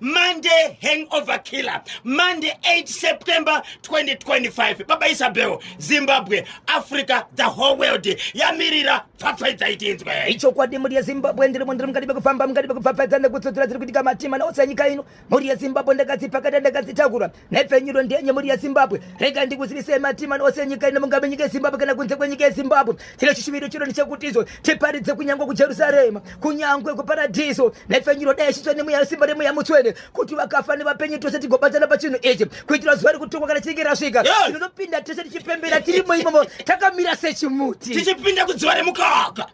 Monday hangover killer, Monday 8 September 2025. Baba Isabel, Zimbabwe, Africa, the whole world yamirira pfapfaidza itinzwe. Ichokwadi, mhuri yeZimbabwe, ndirimo, ndiri mukati mekufamba, mukati mekupfapfaidza nekutsotsora dziri kuitika matima naose nyika ino. Mhuri yeZimbabwe, ndakadzipakata, ndakadzitakura, nhepfenyuro ndenye. Mhuri yeZimbabwe, rega ndikuzivisei matima ose nyika ino, mungave nyika yeZimbabwe kana kunze kwenyika yeZimbabwe. Tine chishuviro chiro ndechekuti izvo tiparidze kunyangwe kuJerusarema, kunyangwe kuparadhiso. Nhepfenyuro dai isvitswa nemweya, simba remweya mutswene, kuti vakafa nevapenyu tose tigobatana pachinhu ichi, kuitira zuva rekutongwa kana chinge rasvika, tinonopinda tese tichipembera tirimo imomo, takamira sechimuti, tichipinda kudziva remukaka.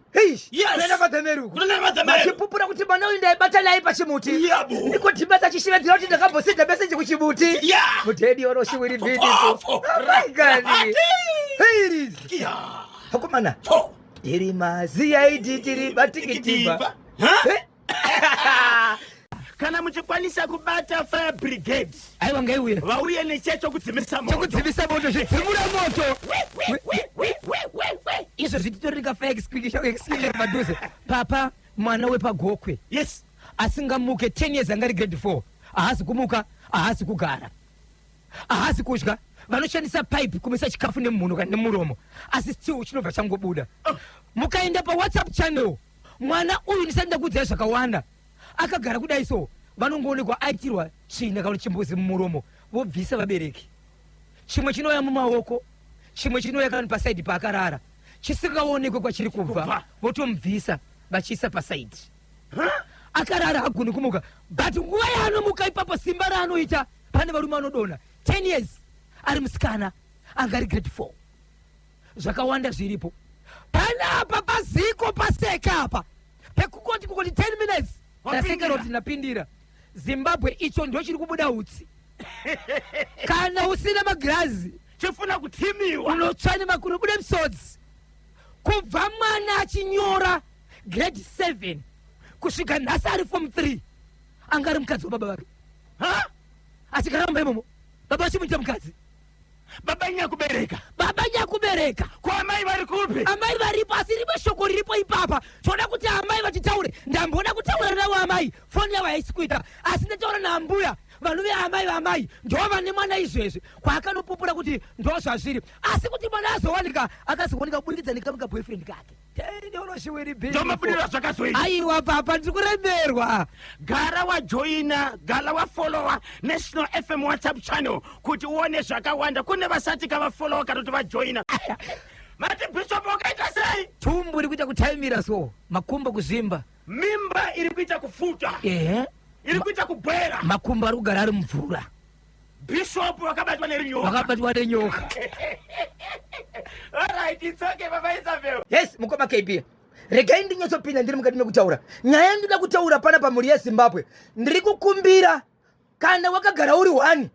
Kuenda kwaDhemeruku, vachipupura kuti mwana uyu ndaibata naye pachimuti. Ndiko achishevedzera kuti ndakambosenda meseji kuchimuti. Mudhedi oroshiwiri bhidipo. Akomana, tiri maziyaiti, tiri batikitiba. Kana muchikwanisa kubata fire brigade, Aiwa, ngaiuye. vauye nechecho kudzimisa moto. Chokudzivisa moto, zvidzimura moto izvo, zvititorika fire extinguisher padhuze. Papa, mwana wepaGokwe asingamuke 10 years, anga ari grade 4, haasi kumuka, haasi kugara, haasi kudya. Vanoshandisa pipe kumisa chikafu nemhuno kana nemuromo, asi still chinobva changobuda. Mukaenda paWhatsApp channel, mwana uyu, ndisati ndakuudzai zvakawanda, akagara kudai so, vanongoonekwa aitirwa tsvina kana chimbuzi mumuromo, vobvisa vabereki. Chimwe chinouya mumaoko, chimwe chinouya kana pasaidi paakarara, chisingaonekwe kwachiri kubva. Kubva. Votomubvisa vachiisa pasaidi akarara, hagoni kumuka. But nguva yaanomuka ipapo, simba raanoita, pane varume vanodonha. 10 years, ari musikana, anga ari grade 4. Zvakawanda zviripo panapa paziko paseka apa pekukoti kukoti 10 minutes. Wapindira. Ndasekera kuti ndapindira Zimbabwe. Icho ndo chiri kubuda utsi. Kana usina magirazi, chifuna kutimiwa. Unotsva nemakuru, unobuda misodzi. Kubva mwana achinyora grade 7 kusvika nhasi ari form 3, anga ari mukadzi wababa vake. Ha? Achigara mumba imomo, baba vachimuita mukadzi. Baba nyakubereka. Baba nyakubereka. Ko amai vari kupi? Amai varipo, asi rimwe shoko riripo ipapa, toda kuti amai vachitaure. Ndamboda kutaura navo amai, foni yavo haisi kuita, asi ndataura naambuya vanove amai vaamai, ndo vane mwana izvezvi, kwaakanopupura kuti ndo zvazviri. Asi kuti mwana azowanika, akazowanika kuburikidza nekamwe kaboyfriend kake. Ndomabudiro zvakazoita. Aiwa papa, ndiri kuremerwa. Gara wajoina, gara wafollowa National FM WhatsApp channel kuti uone zvakawanda. Kune vasati kavafollowa kana kuti vajoina, mati bishop wakaita sei? Tumbu iri kuita kutaimira so, makumbo kuzvimba. Mimba iri kuita kufuta. Iri kuita kubwera. Makumbo ari kugara ari mumvura. Bishop wakabatwa nerinyoka. Vakabatwa nenyoka. Alright, it's okay, Baba Isabel. Yes, mukoma KB, regai ndinyatsopinda, ndiri mukati mekutaura nyaya yandinoda kutaura pana pamhuri yeZimbabwe. Ndiri kukumbira, kana wakagara uri one,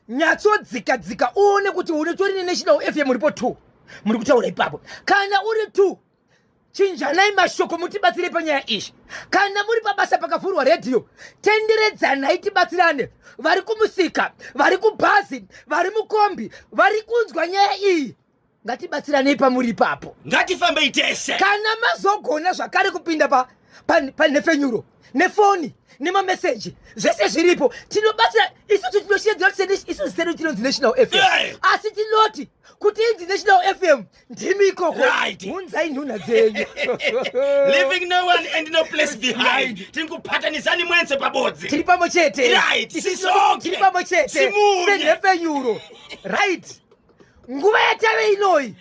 nyatsodzika dzika uone kuti unotori neNational FM muripo 2, muri kutaura ipapo. Kana uri 2, chinjanai mashoko, mutibatsire panyaya izvi. Kana muri pabasa pakavhurwa redhiyo, tenderedzanai, tibatsirane. Vari kumusika, vari kubhazi, vari mukombi, vari kunzwa nyaya iyi, ngatibatsiranei pamuri ipapo. Ngatifambei tese. Kana mazogona zvakare kupinda panhefenyuro nefoni nemameseji, zvese zviripo, tinobatsira isusu. Tinoshedzera isusu sedu tinonzi National FM. Asi tinoti kuti inzi National FM, ndimi ikoko. Hunzai nhunha dzenyu. Leaving no one and no place behind, tiri kupatanisani mwense pabodzi. Tiri pamwe chete. Sisonke. Tiri pamwe chete. Simunye. Senhefenyuro. Right, nguva yatave inoyi,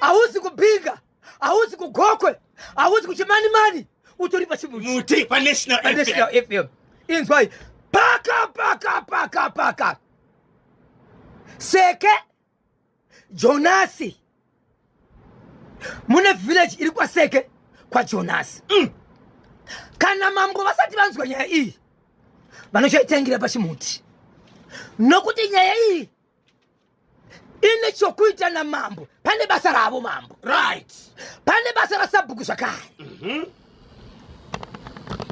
hauzi kuBinga, hauzi kuGokwe, hauzi kuChimanimani, utori pachimuti. Muti paNational National FM. FM. Inzwai, paka paka paka paka Seke Jonasi, mune village iri kwaSeke kwaJonasi. Kana mambo vasati vanzwa nyaya iyi, vanochaitangira pachimuti, nokuti nyaya iyi ine chokuita namambo. Pane basa ravo mambo. Pane basa rasabhuku zvakare.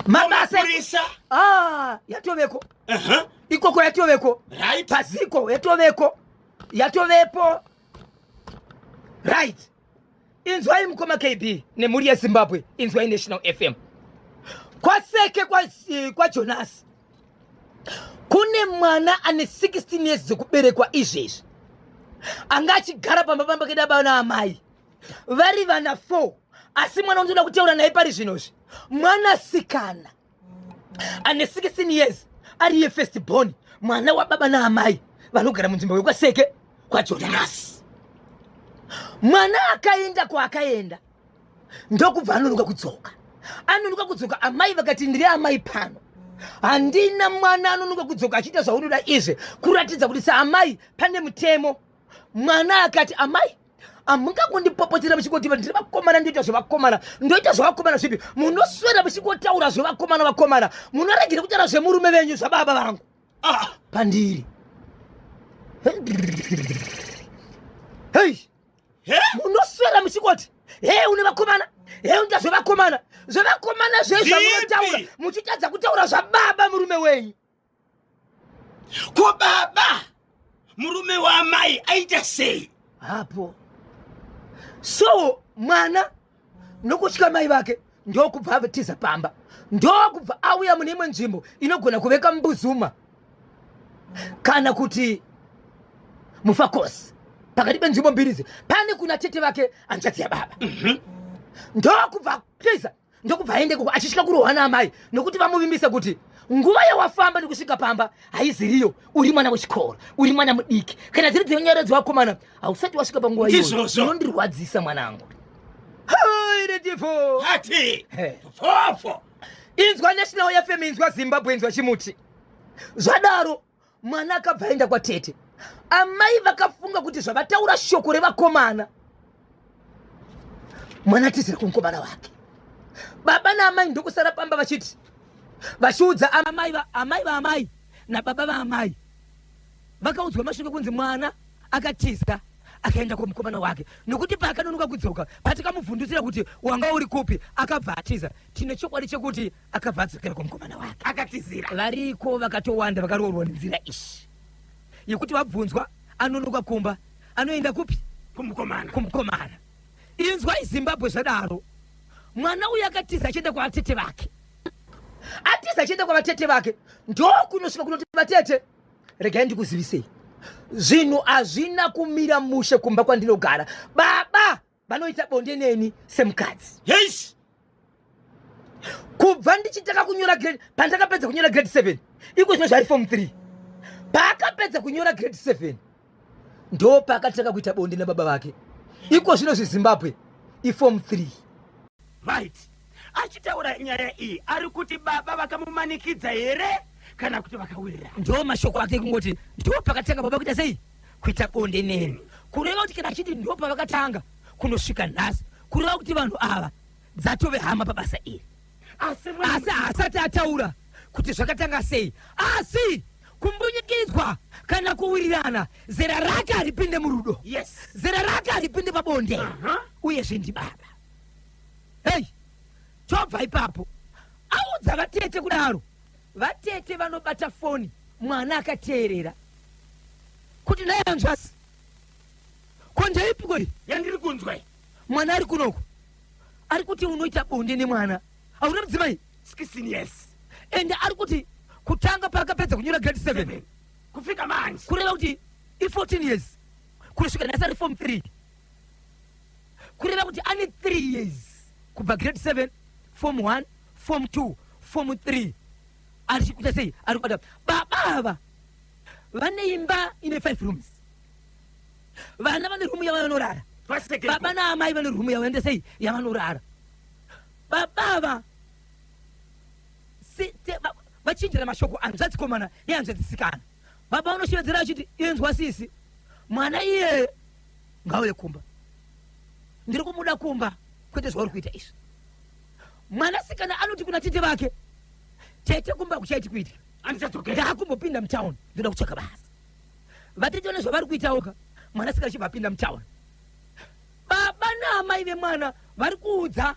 Mabasa Mapurisa. Ah, yatoveko. Ikoko yatoveko. Paziko yatoveko, yatovepo. Right, inzwai mukoma KB nemhuri yeZimbabwe, inzwai National FM. KwaSeke kwaJonasi. Kune mwana ane 16 years dzekuberekwa izvezvi anga achigara pamba pamba keda baba naamai vari vana 4, asi mwana unotoda kutaura naye pari zvinozvi mwanasikana ane 16 years, ari ye first born, mwana wababa naamai vanogara munzvimbo yekwaSeke kwaJonasi. Mwana akaenda kwaakaenda, ndokubva anonoka kudzoka. Anonoka kudzoka, amai vakati, "Ndiri amai pano, handina mwana anonoka kudzoka achiita zvaunoda izvi." Kuratidza kuti saamai pane mutemo. Mwana akati, "Amai, hamungangondipopotera muchingoti ndiri vakomana, ndoita zvevakomana. Ndoita zvevakomana zvipi? Munoswera muchingotaura zvevakomana vakomana, munoregera kutaura zvemurume venyu, zvababa vangu." Ah. Pandiri hei. He? Munoswera muchingoti, "He, une vakomana, he, unoita zvevakomana." Zvevakomana zvei zvamunotaura Zvipi? muchitadza kutaura zvababa murume wenyu? Ko baba murume waamai aita sei? Hapo so mwana nokutya mai vake ndokubva atiza pamba, ndokubva auya mune imwe nzvimbo inogona kuveka Mbuzuma kana kuti Mufakosi. Pakati penzvimbo mbiri idzi pane kuna tete vake, hanzvadzi yababa. Ndokubva tiza, ndokubva aende koko achisvika kurohwa naamai, nokuti vamuvimbisa kuti nguva yawafamba nekusvika pamba haiziriyo, uri mwana wechikoro, uri mwana mudiki, kana dziri dzenyara dzevakomana hausati wasvika panguva iyoyo. Ndizvozvo. Unondirwadzisa mwanangu. Hai, retifo. Hati. He. Fofo. Inzwa National FM, inzwa Zimbabwe, inzwa chimuti. Zvadaro mwana akabva aenda kwatete. Amai vakafunga kuti zvavataura shoko revakomana, mwana atizira kumukomana wake. Baba naamai ndokusara pamba vachiti vachiudza amai amai vaamai nababa vaamai. Vakaudzwa mashoko kunzi mwana akatiza akaenda kumukomana wake, nokuti paakanonoka kudzoka, patikamubvundusira kuti wanga uri kupi, akabva atiza. Tine chokwadi chekuti akabva adzokera kumukomana wake. Akatizira. Variko vakatowanda vakaroorwa nenzira iyi yekuti vabvunzwa anonoka kumba, anoenda kupi? Kumukomana. Kumukomana. Inzwai Zimbabwe, zvadaro mwana uyu akatiza achienda kwavatete vake. Atiza achienda kwavatete vake, ndokunosvika kunoti, "Vatete, regai ndikuzivisei, zvinhu hazvina kumira mushe kumba kwandinogara. Baba vanoita bonde neni semukadzi." Yes. Kubva ndichitanga kunyora grade, pandakapedza kunyora grade 7, iko zvino zvari form 3, paakapedza kunyora grade 7 ndo paakatanga kuita bonde nababa vake. Iko zvino zveZimbabwe iform 3. Right, achitaura nyaya iyi ari kuti baba vakamumanikidza here kana kuti vakawirirana? Ndo mashoko ake, kungoti ndo pakatanga baba kuita sei, kuita bonde neni. Kureva kuti kana achiti ndo pavakatanga kunosvika nhasi, kureva kuti vanhu ava dzatove hama pabasa iri. Asi Asi haasati ataura kuti zvakatanga sei, asi kumbunyikidzwa kana kuwirirana, zera rake haripinde murudo. Zera rake haripinde pabonde. Uyezve ndibaba. Hei, tobva ipapo. Audza vatete kudaro, vatete vanobata foni mwana akateerera kuti, "Nhai hanzvadzi, ko ndeipiko iyi yandiri kunzwa iyi?" Mwana ari kunoko ari kuti unoita bonde nemwana, hauna mudzimai. 16 years. Ende ari kuti kutanga paakapedza kunyora grade 7 kufika manje, kureva kuti i14 years, kusvika nhasi ari form 3, kureva kuti ane 3 years kubva grade 7, form 1, form 2, form 3, ari kuita sei? Ari kubata. Baba ava vane imba ine 5 rooms. Vana vane rumu yavanorara. Paseke. Baba naamai vane rumu yavaenda sei, yavanorara. Baba ava vachinjira mashoko hanzvadzikomana nehanzvadzisikana. Baba vanoshevedzera achiti, "Inzwa sisi, mwana iyeye ngauye kumba, ndiri kumuda kumba, kwete zvauri kuita izvi." Mwanasikana anoti kuna tete vake, "Tete, kumba kuchaiti kuitika." Andichadzokera. "Ndaakumbopinda mutauni, ndoda kutsvaka basa." Vatete vane zvavari kuitawoka. Mwanasikana achibva apinda mutauni. Baba naamai vemwana vari kuudza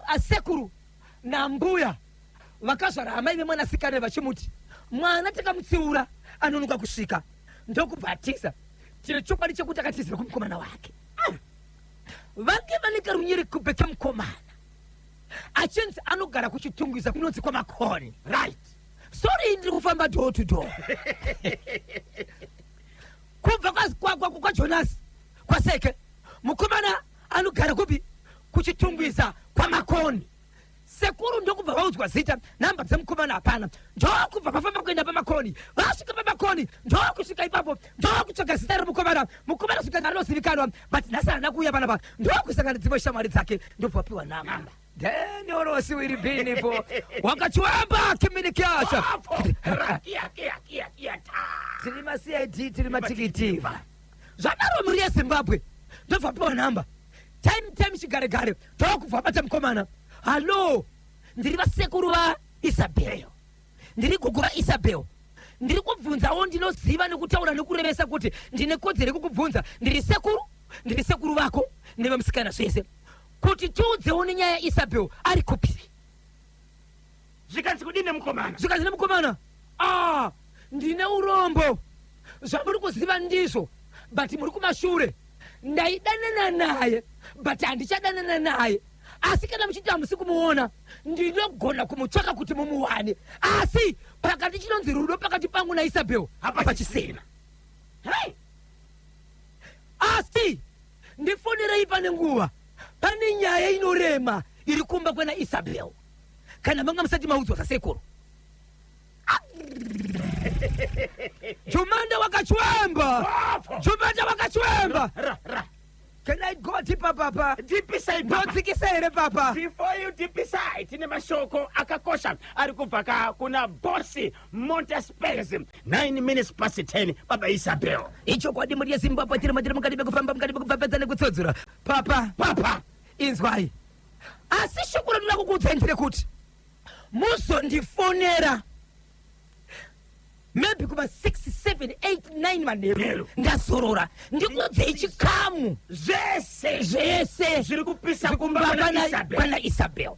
asekuru nambuya vakazvara amai vemwanasikana vachimuti mwana takamutsiura, anonoka kusvika, ndokubva atiza. Tine chokwadi chekuti akatizira kumukomana wake. Vange vane karunyere kupe kemukomana achinzi anogara kuChitungwiza kunonzi kwaMakoni. Sorry. Ndiri kufamba door to door kubva kwaJonasi kwaSeke. Mukomana anogara kupi? KuChitungwiza, kwaMakoni. Sekuru ndokubva vaudzwa zita, namba dzemukomana hapana. Ndokubva vafamba kuenda paMakoni. Vasvika paMakoni, ndokusvika ipapo ndokutsvaga zita remukomana. Mukomana svika rinozivikanwa, but nhasi haana kuuya panapa. Ndokusangana dzimwe shamwari dzake, ndobva vapiwa namba. Then orosi wiri binipo wakachwamba kiminikyasha. Tiri maCID, tiri matikitiva. Zvadaro, mhuri yeZimbabwe, ndobva piwa namba. Time time chigare gare, ndokubva bata mukomana. "Hallo, ndiri vasekuru vaIsabel, ndiri gogo vaIsabel. Ndiri kubvunzawo, ndinoziva nekutaura nekurevesa kuti ndine kodzero yekukubvunza. Ndiri sekuru, ndiri sekuru vako nevemusikana zvese, kuti tiudzewo nenyaya yaIsabel, ari kupi?" Zvikanzi kudini nemukomana? Zvikanzi nemukomana, "Ah, ndine urombo, zvamuri kuziva ndizvo, but muri kumashure. Ndaidanana naye, but handichadanana naye. Asi kana muchiti hamusi kumuona, ndinogona kumutsvaka kuti mumuwane. Asi pakati chinonzi rudo pakati pangu naIsabel hapachisina. Hey! Asi ndifonerei pane nguva, pane nyaya inorema iri kumba kwena Isabel, kana manga musati maudzwa sasekuru." Jumanda wakachwemba. Jumanda wakachwemba. Ra ra. Can I go deeper, papa? Deepisa ipapa. Ndodzikisa here, papa? Before you deepisa, tine mashoko akakosha ari kubva ka kuna bosi Montespers. 9 minutes past 10, baba Isabel. Ichokwadi, mhuri yeZimbabwe, tiri matiri mukati mekufamba, mukati mekupfapfadza nekutsodzora, papa. Papa. Inzwai, asi shoko randinoda kukuudzai nderekuti muzondifonera maybe kuma 6 7 8 9 manheru. Manheru. Ndazorora, ndikuudzei chikamu zvese zvese zviri kupisa kumba kumba kwana Isabel. Kwana Isabel.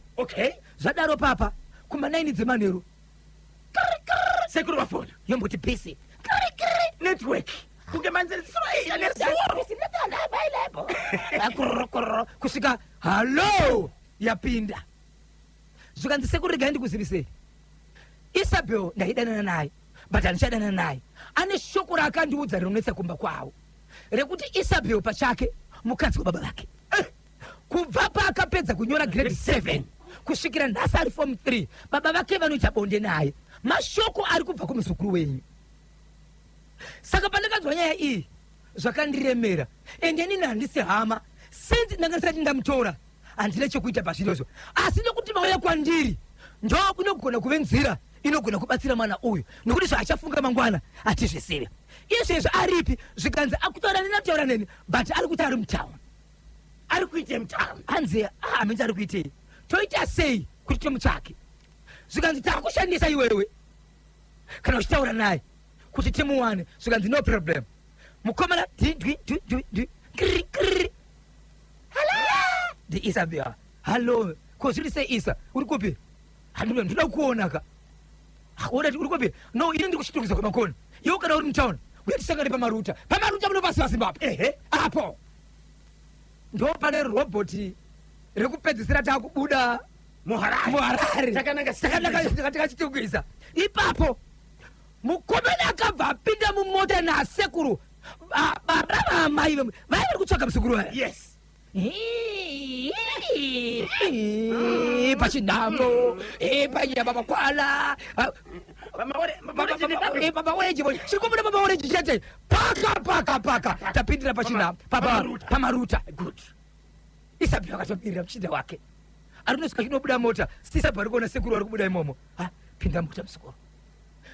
Zvadaro, papa, kuma 9 dzemanheru, Sekuru vafona. Yomboti busy. Network kunge manzeresiroiya nesuwo. Kururukuru, kusvika hallo yapinda. Zvikanzi, "Sekuru, regai ndikuzivisei, Isabel ndaidanana naye, but handichadanana naye. Ane shoko raakandiudza rinonetsa kumba kwavo, rekuti Isabel pachake mukadzi wababa vake. Kubva paakapedza kunyora grade 7 kusvikira nhasi ari form 3, baba vake vanoita bonde naye. Mashoko ari kubva kumuzukuru wenyu. Saka pandakanzwa nyaya iyi zvakandiremera, ende inini handisi hama. Since ndanga ndisati ndamutora, handina chekuita pazvirozvo. Asi nokuti mauya kwandiri, ndo kunogona kuve nzira inogona kubatsira mwana uyu, nokuti zvaachafunga mangwana hatizvisive. Izvezvi aripi?" Zvikanzi, "Akutaura neni, ataura neni, but ari kuti ari mutauni." Ari kuite mutauni? Hanzi, "Hamenzi ari kuitei. Toita sei kuti timutsvake?" Zvikanzi, "Takushandisa iwewe kana uchitaura naye kuti timuwane." Zvikanzi, "No problem." Mukomana dwi dwi dwi dwi dwi, kri kri, "Hallo, ndiIsabel. Hallo, ko zviri sei, Isa? Uri kupi? Handinoda, ndoda kuona ka." "Odati uri kupi?" "No, ini ndiri kuChitungwiza kwaMakoni. Iwe kana uri mutauni, uya tisangane paMaruta." PaMaruta munopasiva Zimbabwe. Apo ndo pane robhoti rekupedzisira takubuda muHarare. MuHarare. Takananga. Takananga takaChitungwiza ipapo. Mukomana akabva apinda mumota nasekuru, baba vaamai vamwe vai vari kutsvaga muzukuru vaya. Pachinhambo panyabamakwala. Baba Orenji, chiri kubuda Baba Orenji chete. Paka paka paka, tapindira pachinhambo. Pamaruta. Pamaruta. Good. Isabel akatobirira muchinda wake ari kunosvika chinobuda mota. Sisabel ari kuona sekuru ari kubuda imomo. "Ha, pinda mota, muzukuru."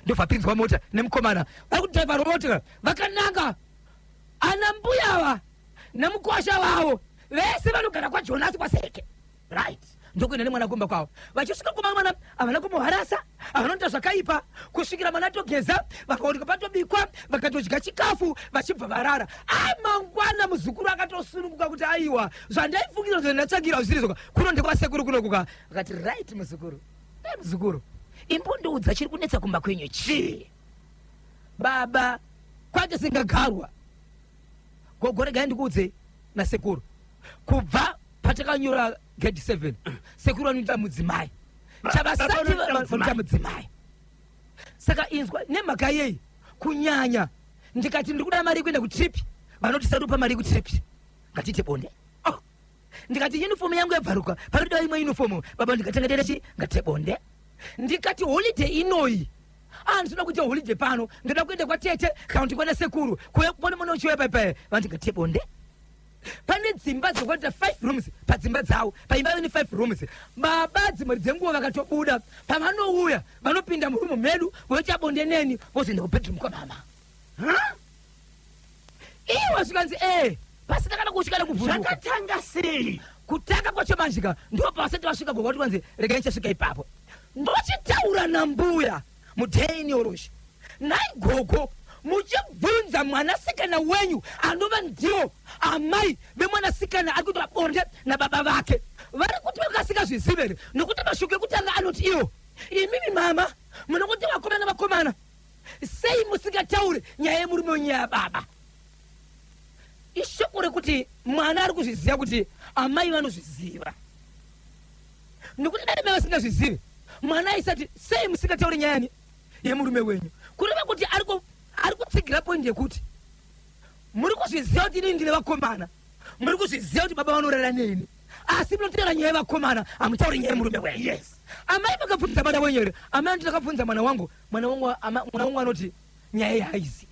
Ndobva pinzwa mota nemukomana vari kudhiraivha mota vakananga. Ana mbuyava nemukwasha vavo vese vanogara kwaJonasi kwaSeke. Ndokuenda nemwana kumba kwavo. Vachisvika kumba, mwana havana kumuharasa, havana kuita zvakaipa, kusvikira mwana atogeza, vakaoneka patobikwa, vakatodya chikafu, vachibva varara. A mangwana muzukuru akatosununguka kuti, "Aiwa, zvandaifungira kuti ndatsvagira zvisiri kuno, ndekwasekuru kunokuka." Akati, "Right, muzukuru. Muzukuru, imbondiudza chiri kunetsa kumba kwenyu chii?" Baba kwake singagarwa. "Gogo, regai ndikuudze nasekuru, kubva patakanyora grade 7, sekuru vanoita mudzimai chavasati Baba vanoita vanoita mudzimai. Saka inzwa, nemhaka yei kunyanya ndikati ndiri kuda mari yekuenda kutrip, vanoti sarupa mari yekutrip, ngatiite bonde. Oh. Ndikati uniform yangu yabvaruka, panoda imwe uniform, baba, ndikatenga terechi, ngatiite bonde. Ndikati holiday inoyi, ah, ndinoda kuita holiday pano, ndoda kuenda kwatete kana kuti kwana sekuru kuona mwana uchiuya paipai, vanti ngatiite bonde. Pane dzimba dzekuita 5 rooms padzimba dzavo, paimba vane 5 rooms. Baba dzimwe dzenguva vakatobuda, pavanouya vanopinda murumu medu, voita bonde neni, vozoenda kubedroom kwamama. Iwe zvikanzi e pasina kana kusvika nekuvhunduka. Zvakatanga sei? Kutanga kwacho manjika ndo pavasati vasvika gogo vati regai ndichasvika ipapo. Ndochitaura nambuya mudhenioroshi, nhai gogo, muchibvunza mwanasikana wenyu anova ndiwo amai vemwanasikana ari kuitwa bonde nababa vake, vari kuti vakasingazvizive here? Nokuti mashoko ekutanga anoti iwo, imimi mama munongoti vakomana vakomana, sei musingatauri nyaya yemurume wenyaya yababa? Ishoko rekuti mwana ari kuzviziva kuti amai vanozviziva, nekuti dai mai vasingazvizivi, mwana aisati sei musingatauri nyaya yani yemurume wenyu. Kureva kuti ari kutsigira point yekuti muri kuzviziva kuti inini ndine vakomana, muri kuzviziva kuti baba vanorara neni, asi munotaura nyaya yevakomana, hamutauri nyaya yemurume wenyu. Amai vakabvunza mwana wenyu here? Amai anoti ndakabvunza mwana wangu, mwana wangu anoti nyaya yahaizivi.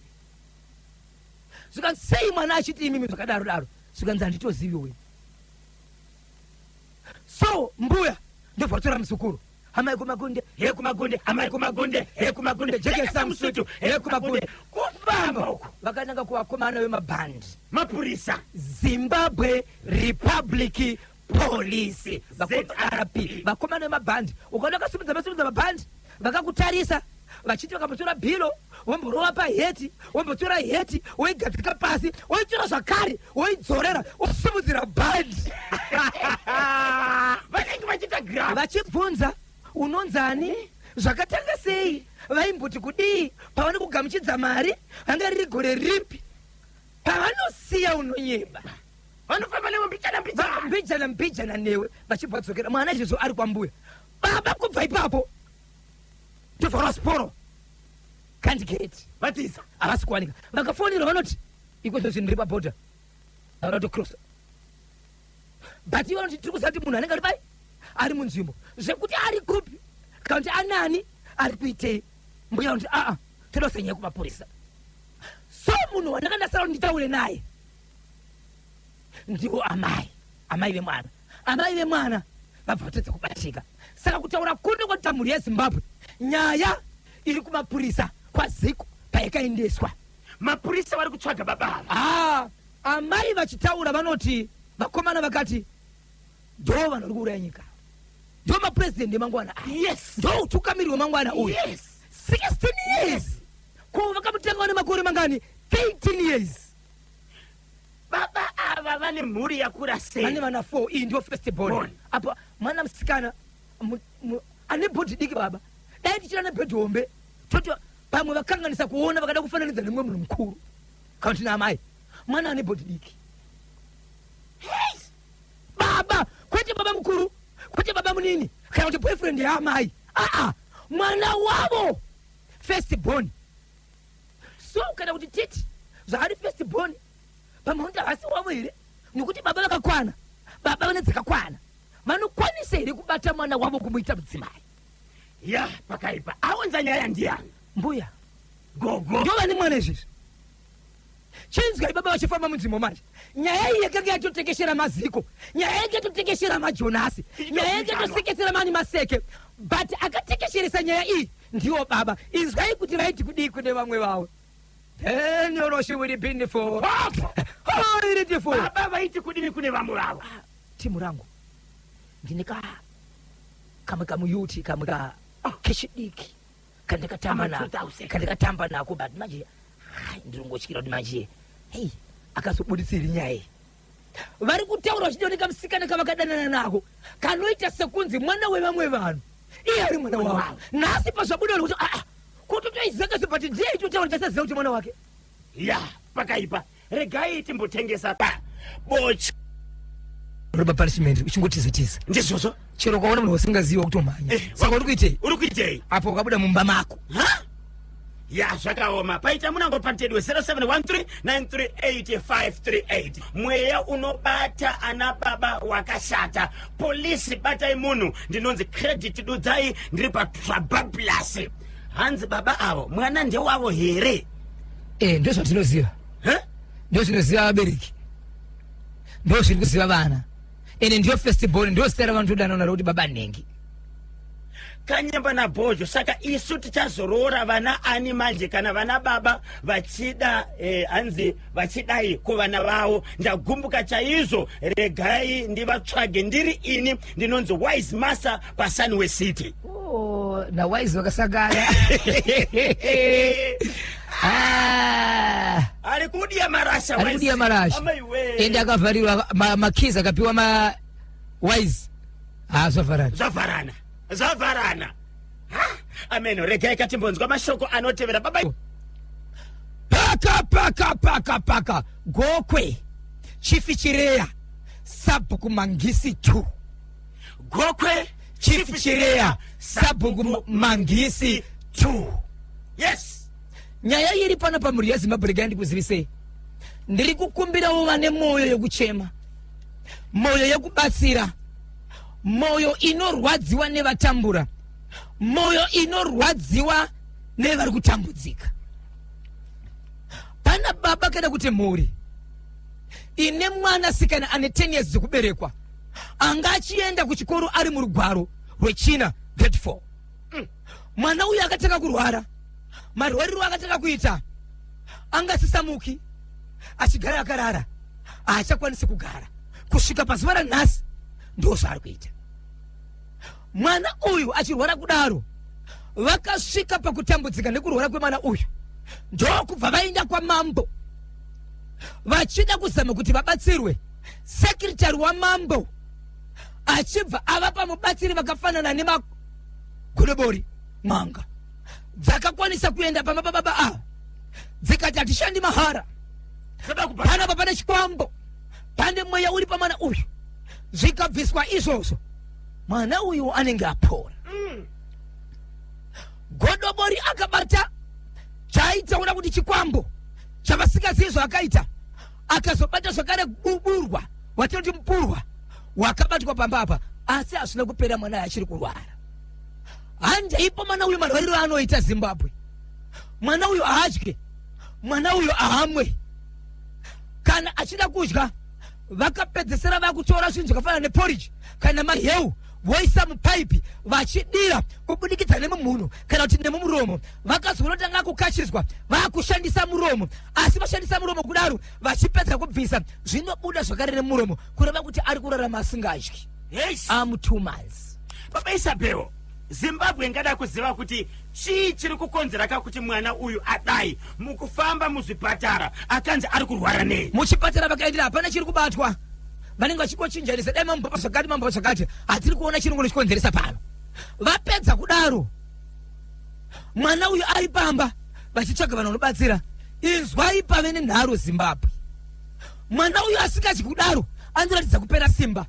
Zvikanzi sei mwana achiti imimi zvakadaro daro? Zvikanzi handitozivi uyu. So mbuya ndobva vatora muzukuru, amai kumagunde he kumagunde, amai kumagunde he kumagunde, jekesa musutu he kumagunde, kufamba uku. Vakananga kuvakomana vemabhandi. Mapurisa. Zimbabwe Republic Police, ZRP, vakomana vemabhandi. Ukaona vakasimudza vasimudza mabhandi, vakakutarisa vachiti, vakambotora bhilo, womborova paheti, wombotora heti woigadzika pasi, woitora zvakare, woidzorera, wosimudzira bhandi. Vanenge vachiita graph. Vachibvunza unonzani, zvakatanga sei, vaimboti kudii, pavane kugamuchidza mari vanga riri gore ripi, pavanosiya unonyeba. Vanofamba newe mbichana mbichana. Mbijana mbijana newe, vachibva vadzokera. Mwana izvezvo ari kwambuya. Baba kubva ipapo tovharwa siporo kandigeti. Vatiza. Havasi kuwanika. Vakafonera vanoti iko zvinhu ndiri pabhodha, havana kutocrossa, but ivo vanoti tiri kuziva kuti munhu anenge ari pai, ari munzvimbo, zvekuti ari kupi kana kuti anani, ari kuitei. Mbuya vanoti aa, toda kusenyaya kumapurisa. So munhu wandanga ndasara kuti nditaure naye ndiwo amai vemwana. Amai vemwana vabva vatadza kubatika. Saka kutaura kuno kwatita, mhuri yeZimbabwe, nyaya iri kumapurisa kwaziko payakaendeswa. Mapurisa vari kutsvaga baba ava. Ah, amai vachitaura vanoti vakomana vakati ndo vanhu vari kuuraya nyika, ndo mapurezidendi emangwana aya. Ndo utungamiriri wemangwana uyu. 16 years, ko vakamutenga nemakore mangani? 13 years. Baba ava vane mhuri yakura sei? Vane vana 4, iyi ndio first born. Born. Apa mwana musikana ane bhodhi diki. Baba dai tichira nebhedhi hombe, toti pamwe vakanganisa kuona, vakada kufananidza nemumwe munhu mukuru kana kuti naamai. Mwana ane bhodhi diki. Baba, kwete baba mukuru, kwete baba munini kana kuti boyfriend yaamai, aa, mwana wavo first born. So kana kuti titi zvaari first born, pamwe kuti havasi wavo here? Nokuti baba vakakwana, baba vane dzakakwana, vanokwanisa here kubata mwana wavo kumuita mudzimai? Ya, pakaipa. Aunza nyaya ndiani? Mbuya. Gogo. Ndo vane mwana izvizvi. Chinzwai baba vachifamba munzvimbo manje. Nyaya iyi yakanga yatotekeshera maziko, nyaya yanga yatotekeshera majonasi, nyaya yanga yatosekesera mani maseke, but akatekesheresa nyaya iyi ndiwo baba. Inzwai kuti vaiti kudii kune vamwe vavo. Penoroshiwiribinifo. Papo. Baba vaiti kudini kune vamwe vavo? Timu rangu, ndine ka kamwe kamuyuti, kamwe ka kechidiki kandakatamba Ama nako. 2000. Kandakatamba nako, but manje hai, ndirongotyira kuti manje hei akazobuditsiri nyaya iyi. Vari kutaura vachidoneka musikana kavakadanana nako, kanoita sekunzi mwana wevamwe vanhu, iye ari mwana wavo. Nhasi pazvabuda kuti aa, kutotoizeka, but ndiye itotaura, ndichasaziva kuti mwana wake. Ya, pakaipa. Regai timbotengesa pa bocha. Roba punishment uchingotizitiza. Ndizvozvo. Chero ukaona munhu wasingazivi wakutomhanya. Saka uri kuitei? Uri kuitei? Apo ukabuda mumba mako. Ha? Ya, zvakaoma. Paita munango patedwe 0713938538. Mweya unobata ana baba wakashata. Polisi batai munhu. Ndinonzi Credit Dudzai, ndiri paTrabablas. Hanzi baba avo mwana ndewavo here? Eh, ndozvatinoziva. Huh? Ndozvinoziva vabereki. Ndozviri kuziva vana. Ende ndiyo first born, ndiyo zita ravanotodanana naro kuti baba nhengi. Kanyemba naBhojo. Saka isu tichazoroora vana ani manje kana vana baba vachida hanzi vachidai kuvana vavo? Ndagumbuka chaizvo, regai ndivatsvage ndiri ini. Ndinonzi Wise Master paSunway City. Oh, naWise vakasangana. Ah. Ari kudya marasha. Ari kudya marasha. Amaiwe. Ende akavharirwa makeys akapiwa ma Wise. Ah, zvavharana. Zvavharana. Zvavharana. Ha? Ameno, regai katimbonzwa mashoko anotevera. Baba. Paka paka paka paka Gokwe Chief Chireya Sabhuku Mangisi 2. Gokwe Chief Chireya Sabhuku Mangisi 2. Yes. Nyaya iri pano pamhuri yeZimbabwe, regai ndikuzivisei. Ndiri kukumbirawo vane mwoyo yekuchema, mwoyo yekubatsira, mwoyo inorwadziwa nevatambura, mwoyo inorwadziwa nevari kutambudzika. Pana baba kana kuti mhuri ine mwanasikana ane 10 years dzekuberekwa anga achienda kuchikoro ari murugwaro rwechina, grade 4. Mwana uyu akatanga kurwara. Marwariro akatanga kuita, anga asisamuki, achigara akarara, haachakwanisi kugara. Kusvika pazuva ranhasi ndo zvaari kuita. Mwana uyu achirwara kudaro, vakasvika pakutambudzika nekurwara kwemwana uyu, ndokubva vaenda kwamambo vachida kuzama kuti vabatsirwe. Sekretary wamambo achibva avapa mubatsiri vakafanana nemagodobori. N'anga dzakakwanisa kuenda pamba pababa ava, dzikati hatishandi mahara, panapa pane chikwambo, pane mweya uri pamwana uyu. Zvikabviswa izvozvo, mwana uyu anenge apora. Godobori akabata chaaitaura kuti chikwambo chavasingazivi zvaakaita, akazobata zvakare burwa watinoti mupurwa wakabatwa pamba apa, asi hazvina kupera, mwana achiri kurwara. Handeipo mwana uyu marwariro anoita Zimbabwe. Mwana uyu haadye, mwana uyu haamwe. Kana achida kudya, vakapedzesera vakutora zvinhu zvakafanana neporridge kana maheu, voisa mupaipi vachidira kubudikidza nemumhuno kana kuti nemumuromo. Vakazonotanga kukashidzwa vakushandisa muromo, asi vashandisa muromo kudaro, vachipedza kubvisa zvinobuda zvakare nemuromo, kureva kuti ari kurarama asingadyi. Yes. Am 2 months. Baba Isabel, Zimbabwe ingada kuziva kuti chii chiri kukonzera ka kuti mwana uyu adai. Mukufamba muzvipatara akanzi ari kurwara nei? Muchipatara vakaendera, hapana chiri kubatwa. Vanenge vachingochinjanisa, dai mambopa zvakati, mambopa zvakati, hatiri kuona chirungu nechikonzeresa pano. Vapedza kudaro, mwana uyu ari pamba vachitsvaga vanhu vanobatsira. Inzwai, pave nenharo Zimbabwe. Mwana uyu asingadyi kudaro anoratidza kupera simba,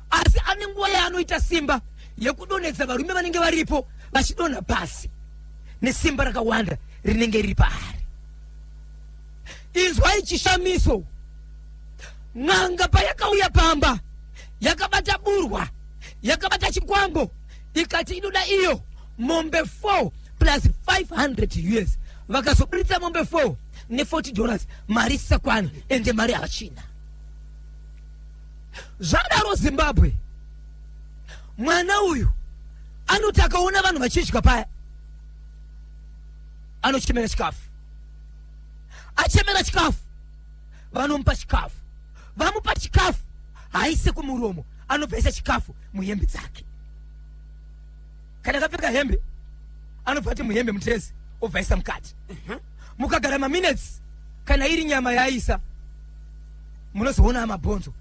asi ane nguva yaanoita simba yekudonhedza varume vanenge varipo, vachidonha pasi nesimba rakawanda rinenge riri paari. Inzwai chishamiso. N'anga payakauya pamba yakabata burwa, yakabata chikwambo, ikati inoda iyo mombe 4 plus 500 US. Vakazoburitsa mombe 4 ne$40, mari isisakwana, ende mari havachina. Zvadaro Zimbabwe, mwana uyu anoti akaona vanhu vachidya paya, anochemera chikafu. Achemera chikafu, vanomupa chikafu. Vamupa chikafu, haise kumuromo, anobva aisa chikafu muhembe dzake. Kana akapfeka hembe, anobva ati muhembe mutezi, obva aisa mukati. Mukagara maminutes, kana iri nyama yaaisa, munozoona amabhonzo,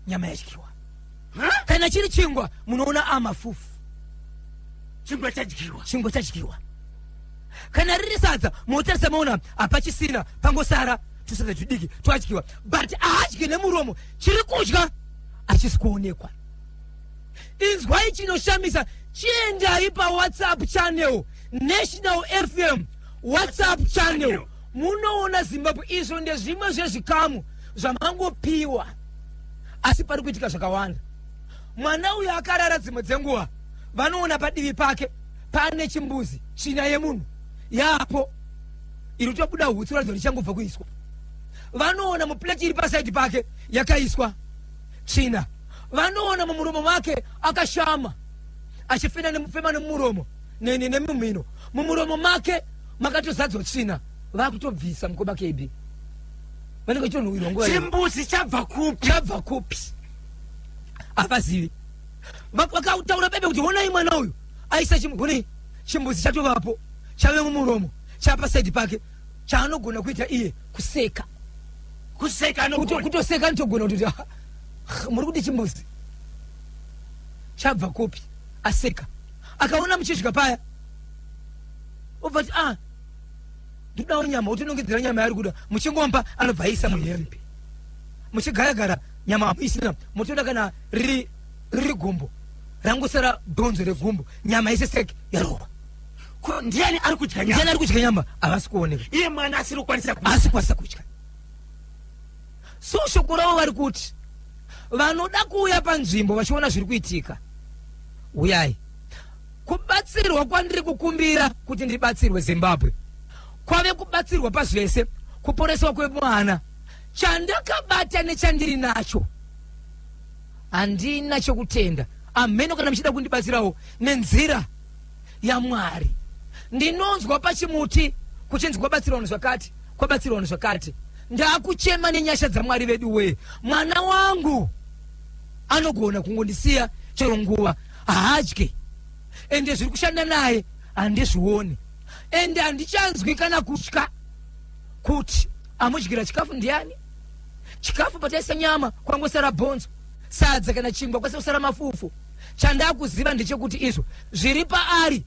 nyama yadyiwa. Kana chiri chingwa, munoona amafufu. Chingwa chadyiwa. Chingwa chadyiwa. Kana riri sadza, motarisa maona hapachisina, pangosara tusadza tudiki twadyiwa. But haadyi nemuromo, chiri kudya hachisi kuonekwa. Inzwai chinoshamisa, chiendai paWhatsApp channel, National FM WhatsApp channel, munoona Zimbabwe. Izvo ndezvimwe zvezvikamu zvamangopiwa, asi pari kuitika zvakawanda. Mwana uyu akarara, dzimwe dzenguva vanoona padivi pake pane chimbuzi, tsvina yemunhu yapo iri kutobuda hutsi kuratidza kuti ichangobva kuiswa. Vanoona muplate iri pasaidi pake yakaiswa tsvina. Vanoona mumuromo make akashama achifena nemufema nemumuromo nemumhino, mumuromo make makatozadzwa tsvina, vakutobvisa. Mukoma KB, vanenge vachitonhuwirwa nguva. Chimbuzi chabva kupi? Chabva kupi havazivi. Vakataura bebe kuti honai mwana uyu aisa honai chimbuzi chatovapo, chave mumuromo, chapasaidi pake. Chaanogona kuita iye kuseka. Kuseka anogona. Kutoseka anotogona kutoti, "Ah, muri kuti chimbuzi chabva kupi?" Aseka, akaona muchisvika paya, obva ti, "Ah, ndodawo nyama." Otonongedzera nyama yaari kuda. Muchingompa, anobva aisa muhembe. Muchigaragara nyama hamuisina, motoda kana riri riri gumbo, rangosara bhonzo regumbo, nyama yese seke yarohwa. Ko ndiani ari kudya nyama? Ndiani ari kudya nyama? Havasi kuoneka. Iye mwana asiri kukwanisa kudya. Asi kukwanisa kudya. So shoko ravo vari kuti vanoda kuuya panzvimbo vachiona zviri kuitika, uyai. Kubatsirwa kwandiri kukumbira kuti ndibatsirwe, Zimbabwe, kwave kubatsirwa pazvese, kuporeswa kwemwana. Chandakabata nechandiri nacho handina chokutenda. Ameno kana muchida kundibatsirawo nenzira yaMwari. Ndinonzwa pachimuti kuchinzi kwabatsirwa vanhu zvakati, kwabatsirwa vanhu zvakati. Ndakuchema nenyasha dzaMwari vedu wee. Mwana wangu anogona kungondisiya chero nguva, haadye, ende zviri kushanda naye handizvioni, ende handichanzwi kana kutya kuti amudyira chikafu ndiani. Chikafu pataisa nyama kwangosara bhonzo, sadza kana chingwa kwese kusara mafufu. Chandakuziva ndechekuti izvo zviri paari,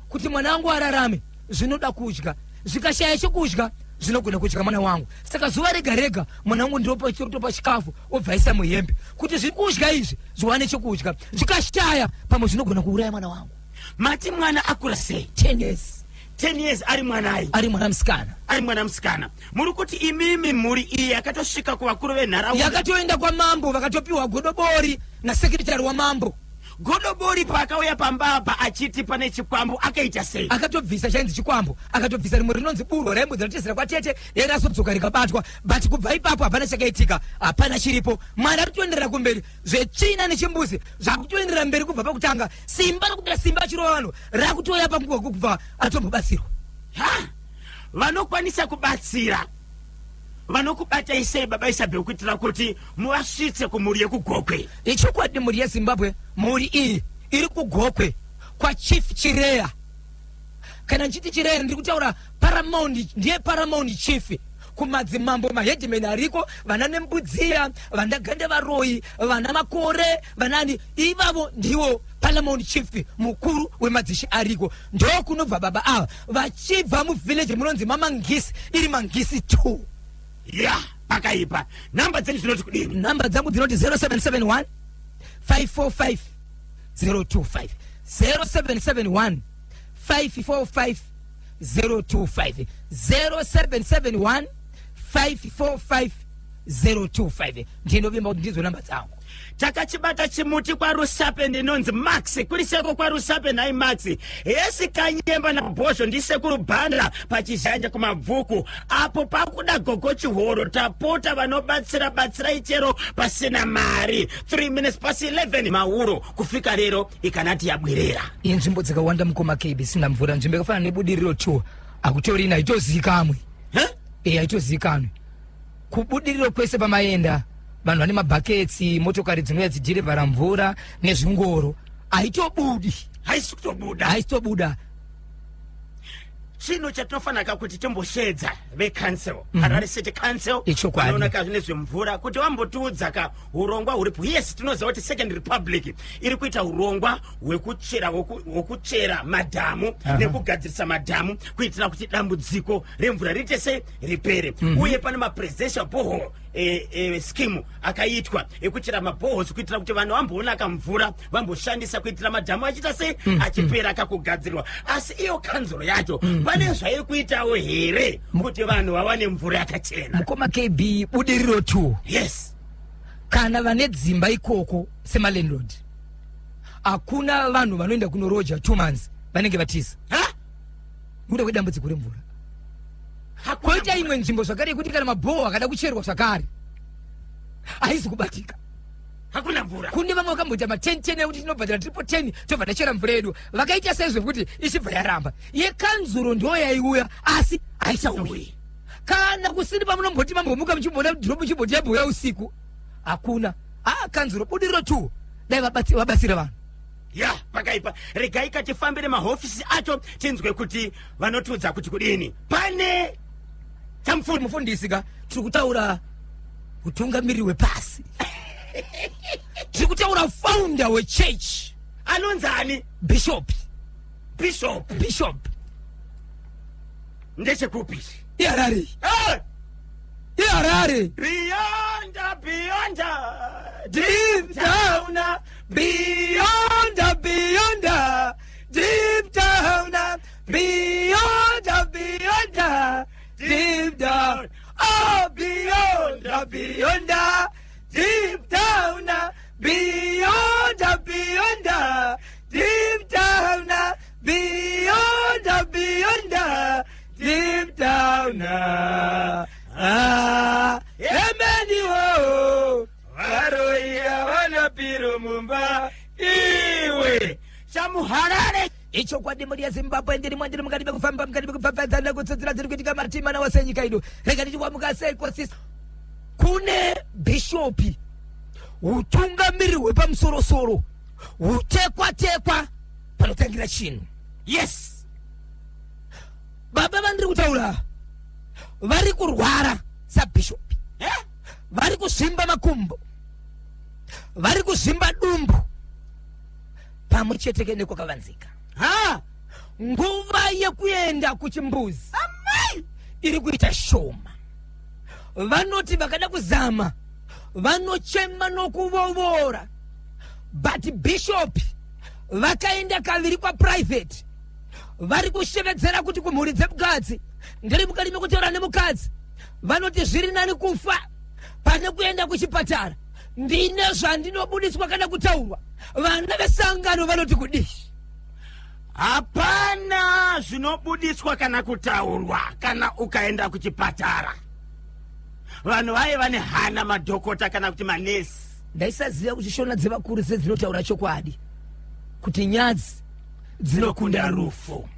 kuti mwana wangu ararame, zvinoda kudya. Zvikashaya chekudya, zvinogona kudya mwana wangu. Saka zuva rega rega mwana wangu ndinotopa chikafu, obva aisa muhembe kuti zviri kudya izvi zviwane chekudya. Zvikashaya, pamwe zvinogona kuuraya mwana wangu. Mati mwana akura sei? 10 years. 10 years, ari mwanai? Ari mwana musikana. Ari mwana musikana. Muri kuti imimi mhuri iyi yakatosvika kuvakuru venharaunda? Yakatoenda kwamambo, vakatopiwa godobori nasekretary wamambo. Godobori paakauya pamba apa achiti pane chikwambo, akaita sei? Akatobvisa chainzi chikwambo, akatobvisa rimwe rinonzi burwa raimbodzi ratizira kwatete, dai razodzoka rikabatwa. But kubva ipapo hapana chakaitika, hapana chiripo. Mwana ari kutoenderera kumberi, zvetsvina nechimbuzi zvakutoenderera mberi kubva pakutanga. Simba rokuda simba achirova vanhu rakutouya panguva kubva atombobatsirwa. Ha, vanokwanisa kubatsira vanokubatai sei, baba Isabel, kuitira kuti muvasvitse kumhuri yekuGokwe? Ichokwadi, mhuri yeZimbabwe, mhuri iyi iri kuGokwe kwaChief Chireya. Kana ndichiti Chireya, ndiri kutaura paramount, ndiye paramount chief kumadzimambo maheadman ariko, vana Nembudziya, vana Gande Varoyi, vana Makore, vanani ivavo, ndiwo paramount chief mukuru wemadzishe ariko. Ndokunobva baba ava, vachibva muvillage munonzi maMangisi, iri Mangisi 2. Ya, pakaipa. Namba dzenyu dzinoti kudini? Namba dzangu dzinoti 0771 545 025, 0771 545 025, 0771 545 025. Ndinovimba kuti ndidzo namba dzangu. Takachibata chimuti kwaRusape, ndinonzi Max. Kuri seko kwaRusape nhai Max? Hesi Kanyemba naBhozho, ndisekuru Bhanda paChizhanja kuMabvuku apo. Pakuda gogo Chihoro, tapota vanobatsira, batsirai chero pasina mari. 3 minutes past 11 mauro kufika rero ikanati yabwerera. Inzvimbo dzakawanda, mukoma KB, sina mvura. Nzvimbo yakafanana neBudiriro 2 hakutorina, haitozikanwi. Huh? E, haitozikanwi. KuBudiriro kwese pamaenda, vanhu vane mabhaketsi, motokari dzinouya dzidhirivhara mvura nezvingoro, haitobudi. Haisi kutobuda. Haisi tobuda. Chinhu chatinofanira kuti timboshedza vecouncil, Harare City Council. Ichokwadi. Vanoona ka nezvemvura kuti vambotiudza ka urongwa huripo. Yes, tinoziva kuti Second Republic iri kuita urongwa hwekuchera hwekuchera madhamu nekugadzirisa madhamu kuitira kuti dambudziko remvura riite sei, ripere. Uye pane mapresidential borehole. scheme akaitwa ekuchera maboreholes kuitira kuti vanhu vamboona kamvura, vamboshandisa kuitira madhamu achiita sei, achipera kakugadzirwa. Asi iyo kanzuro yacho pane zvairi kuitawo here kuti vanhu vawane mvura yakachena? Mukoma KB, Budiriro 2, kana vane dzimba ikoko semalandlord, hakuna vanhu vanoenda kunoroja 2 months, vanenge vatiza Ha? nekuda kwedambudziko remvura. Hakuna Koita mvura. Imwe nzvimbo zvakare yekuti kana mabhoho akada kucherwa zvakare haisi kubatika. Hakuna mvura. Kune vamwe vakamboita ma10 10 ekuti tinobhadhara triple 10, tobva tachera mvura yedu. Vakaita saizvo kuti ichibva yaramba. Yekanzuro ndo yaiuya, asi haichauyi. Kana kusiri pamunomboti mambomuka muchimboona drop, muchimboti yambouya usiku, hakuna. A kanzuro, Budiriro 2, dai vabatsira vanhu. Ya, pakaipa. Regai katifambire mahofisi acho tinzwe kuti vanotiudza kuti kudini. Pane chamufuni. Mufundisi ka, tiri kutaura utungamiriri hwepasi, tiri kutaura founder wechurch. Anonzani? Bishop. Bishop. Bishop. Ndechekupi? IHarare. Eh! IHarare. Beyond, beyond, deep down, beyond, beyond, deep down, beyond, beyond, deep down, oh, beyond, beyond, deep down, beyond, beyond, deep down, beyond, beyond, deep down. Ah, emeniwo. Varoyi havana piro mumba iwe chamuharare. Ichokwadi, mhuri yeZimbabwe, ndirimo, ndiri mukati mekufamba, mukati mekupfapfadzana, kutsudzira dziri kuitika matimana wose nyika ino. Rega nditi wamuka sei kwasisi. Kune bhishopi, utungamiriri hwepamusorosoro, hutekwa tekwa panotangira chinhu. Baba vandiri kutaura vari kurwara sabhishopi. Eh? Vari kuzvimba makumbo, vari kuzvimba dumbu pamwe chete nekwakavanzika. Ha. Nguva yekuenda kuchimbuzi amai iri kuita shoma. Vanoti vakada kuzama vanochema nokuvovora, but bishop vakaenda kaviri kwaprivate. Vari kushevedzera kuti kumhuri dzemukadzi, ndiri mukati mekutaura nemukadzi, vanoti zviri nani kufa pane kuenda kuchipatara. Ndine zvandinobudiswa kana kutaurwa. Vana vesangano vanoti kudii? Hapana zvinobudiswa kana kutaurwa kana ukaenda kuchipatara. Vanhu vaiva nehana, madhokota kana kuti manesi. Ndaisaziva kuti shona dzevakuru sedzinotaura chokwadi kuti nyadzi dzinokunda rufu.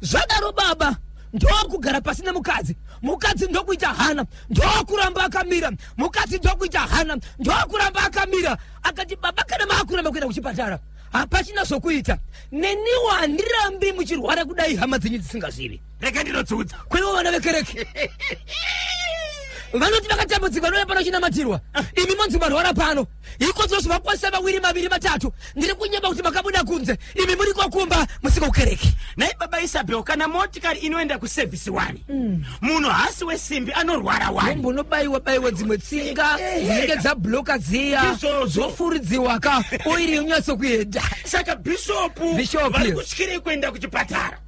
Zvadaro, baba ndokugara pasi nemukadzi, mukadzi ndokuita hana, ndokuramba akamira, mukadzi ndokuita hana, ndokuramba akamira. Akati, "Baba, kana maakuramba kuenda kuchipatara, hapachina zvokuita. Neniwo handirambi muchirwara kudai hama dzenyu dzisingazivi." Rega ndinodziudza. Kwaivo vana vekereke vanoti vakatambudzika vanouya pano chinamatirwa, imi monzi marwara pano ikodzero zvavakwanisa vawiri, maviri, matatu. Ndiri kunyeba kuti makabuda kunze, imi muri kwakumba musiko kukereke? Nai baba Isabel, kana motikari inoenda kusevhisi wani, munhu haasi wesimbi, anorwara wani. Ombonobayiwa bayiwa dzimwe tsinga dzinenge dzabloka dziya. Izvozvo. Zvofuridziwa ka oiri yonyatsokuenda. Saka bhishopu Bishop. vari kutyirei kuenda kuchipatara?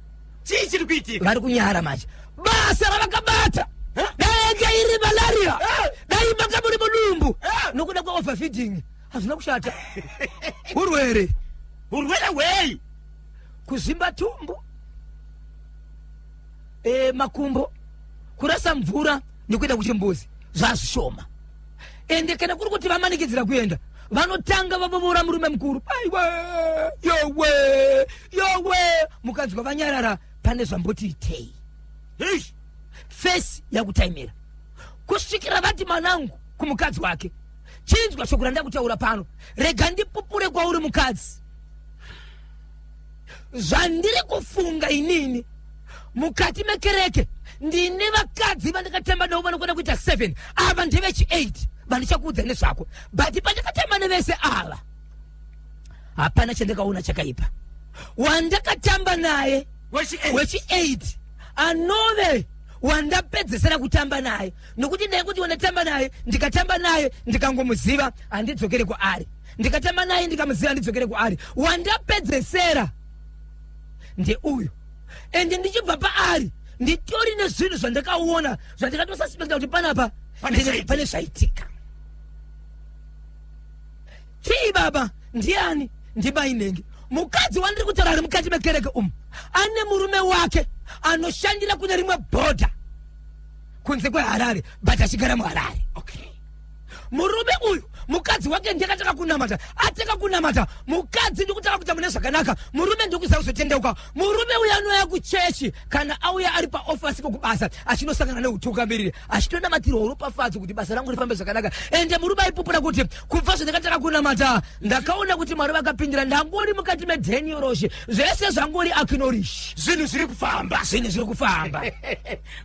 Chii chiri kuitika? Vari kunyara manje basa ravakabata. Eh? Dai yange iri malaria, Eh? dai manga muri mudumbu Eh? nokuda kweoverfeeding, hazvina kushata, urwere. Urwere hwei? Kuzvimba tumbu, makumbo, kurasa mvura nekuenda kuchimbuzi zvazvishoma. Ende kana kuri kuti vamanikidzira kuenda, vanotanga vavovora murume mukuru, "Aiwe, yowe, yowe." Mukanzwa vanyarara, pane zvamboti itei. Eish. Fesi yakutaimira kusvikira vati, "Manangu," kumukadzi wake, "chinzwa shoko randakutaura pano. Rega ndipupure kwauri mukadzi zvandiri kufunga inini. Mukati mekereke ndine vakadzi vandakatamba navo vanokwana kuita 7. Ava ndevechi 8 vandichakuudza nezvako, but pandakatamba nevese ava hapana chandakaona chakaipa. Wandakatamba naye Wechi eight. wechi 8 anove Wandapedzesera kutamba naye, nokuti ndaikuti wandatamba naye, ndikatamba naye ndikangomuziva handidzokere kwaari, ndikatamba naye ndikamuziva handidzokere kwaari. Wandapedzesera ndeuyu, ende ndichibva paari nditori nezvinhu zvandakaona zvandakatosuspecta kuti panapa pane zvaitika. Chii baba? Ndiani? Ndimainenge mukadzi wandiri kutaura ari mukati mekereke umu, ane murume wake anoshandira kune rimwe bhodha kunze kweHarare, but achigara muHarare. Okay. Murume uyu, mukadzi wake ndiye akatanga kunamata. Atanga kunamata mukadzi, ndikutanga kuita mune zvakanaka, murume ndikuziva kuzotendeuka. Murume uyu anouya kuchechi, kana auya ari paofasi kokubasa, achinosangana neutungamiriri, achitonamatirwa uropafadzo kuti basa rangu rifambe zvakanaka. Ende murume aipupura kuti kubva zvandakatanga kunamata ndakaona kuti Mwari vakapindira, ndangori mukati medhenioroshi, zvese zvangori akinorishi. Zvinhu zviri kufamba. Zvinhu zviri kufamba.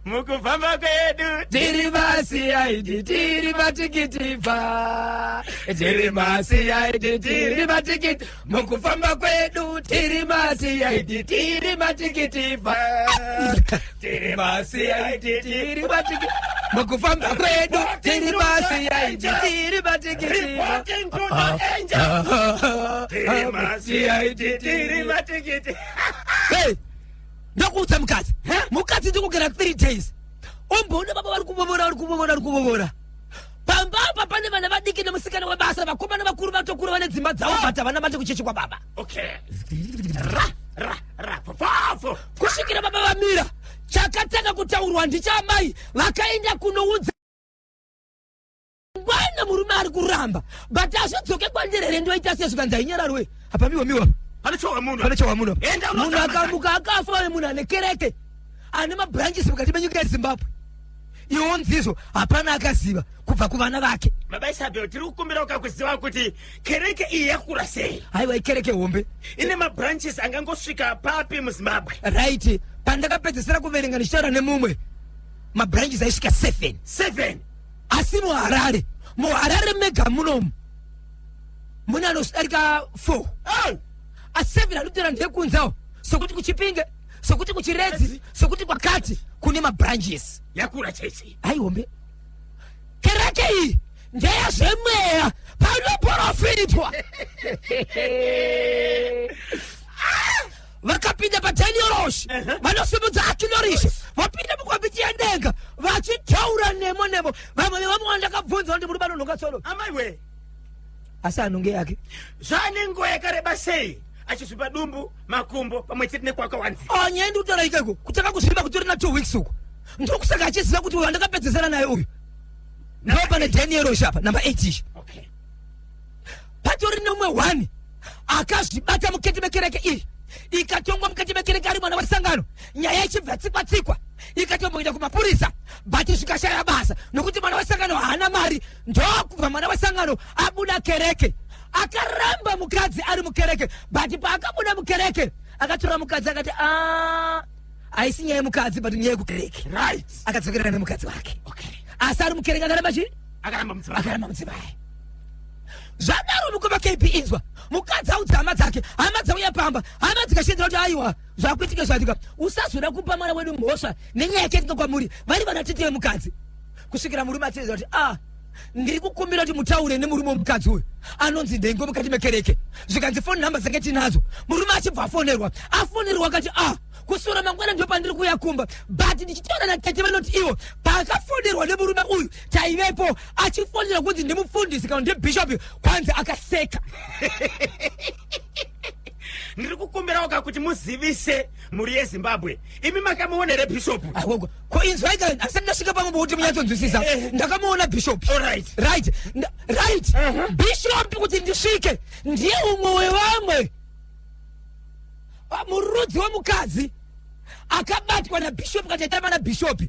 Mukufamba kwedu tiri masiyaidi, tiri matikitifa, tiri masiyaidi, tiri matikiti. Mukufamba kwedu tiri masiyaidi, tiri matikitifa, tiri masiyaidi, tiri matikiti. Mukufamba kwedu tiri masiyaidi, tiri matikitifa. Reporting to the angel. Tiri masiyaidi, tiri matikiti. Hey, ndokuudza mukadzi, mukadzi ndikugara 3 days, omboona baba vari kuvovora, vari kuvovora, vari kuvovora pamba apa. Pane vana vadiki nemusikana webasa, vakomana vakuru vatokura vane dzimba dzavo, but havana mate kuchechi kwababa. Okay, ra ra ra fofofo. Kusvikira baba vamira. Chakatanga kutaurwa ndichamai vakaenda kunoudza ngwana, murume ari kuramba, but azvidzoke kwandiri here? Ndoita sei? Zvikanzi hainyararwe, hapamiwa miwa. Panochowa munhu. Panochowa munhu. Enda munhu unozama. Akamuka akafa ave munhu ane kereke, ane mabranches mukati menyika yeZimbabwe. Iwo nzizvo hapana akaziva kubva kuvana vake. Baba Isabel, tiri kukumbira ukakuziva kuti kereke iyi yakura sei? Haiwa, ikereke hombe. Ine mabranches angangosvika papi muZimbabwe? Right, pandakapedzisira kuverenga ndichitaura nemumwe, mabranches aisvika 7. 7. Asi muHarare, muHarare mega munomu mune anosvidarika 4. Oh! Asi 7 anotora ndekunzawo, sokuti kuChipinge, sokuti kuChiredzi, sokuti kwakati kune mabranches. Yakura chechi. Haihombe kereke iyi, ndeyezvemweya, panoprofitwa. Vakapinda padanioroshi, vanosimudza akinorishi, vapinda mukwapiti yedenga vachitaura nemo nemo. Vamwe vevamwe vandakabvunza kuti muri vanonhonga tsoro. Amai we. Asi anonge yake. Zvane nguva yakareba sei achizvimba dumbu, makumbo pamwe chete nekwakawanzika? Oh, nyaya ndiri kutaura ikeko, kutanga kuzvimba kutori na 2 weeks uku. Ndokusaka achiziva kuti uyu wandakapedzesera naye uyu, ndo pane Daniel apa, namba 8 ishi. Patori nemumwe one akazvibata mukati mekereke iyi, ikatongwa mukati mekereke, ari mwana wesangano. Nyaya ichibva tsikwa tsikwa, ikatomboenda kumapurisa, but zvikashaya basa nokuti mwana wesangano haana mari. Ndokubva mwana wesangano abuda kereke, akaramba mukadzi ari mukereke. But paakabuda mukereke, akatora mukadzi akati, "Ah, haisi nyaya yemukadzi, but nyaya yekukereke." Akadzokerana nemukadzi wake. Asi ari mukereke akaramba chii? Akaramba mudzimai. Akaramba mudzimai. Zvadaro, mukoma KB, inzwa, mukadzi audza hama dzake, hama dzauya pamba, hama dzikashedzera kuti aiwa, zvakuitika zvatika, usazoda kupa mwana wedu mhosva nenyaya yakaitika kwamuri, vari vana tete vemukadzi. Kusvikira murume achidza kuti, "Ah, ndiri kukumbira kuti mutaure nemurume womukadzi uyu anonzi ndengo mukati mekereke." Zvikanzi foni namba dzake tinadzo. Murume achibva afonerwa, afonerwa akati, "Ah, kusura mangwana ndo pandiri kuuya kumba." But ndichitaura natete vanoti ivo paakafonerwa nemurume uyu, taivepo, achifonera kunzi ndimufundisi kana ndibhishopi, kwanzi akaseka. Ndiri kukumbirawo ka kuti muzivise mhuri yeZimbabwe, imi makamuonere bhishopu? Agogo, ko inzwai ka, asati ndasvika pamwe pokuti munyatsonzwisisa. Ndakamuona bhishopi. Alright. Right. Right, bhishopi, kuti ndisvike, ndiye umwe wevamwe murudzi wemukadzi akabatwa nabhishopi, kana taitamba nabhishopi.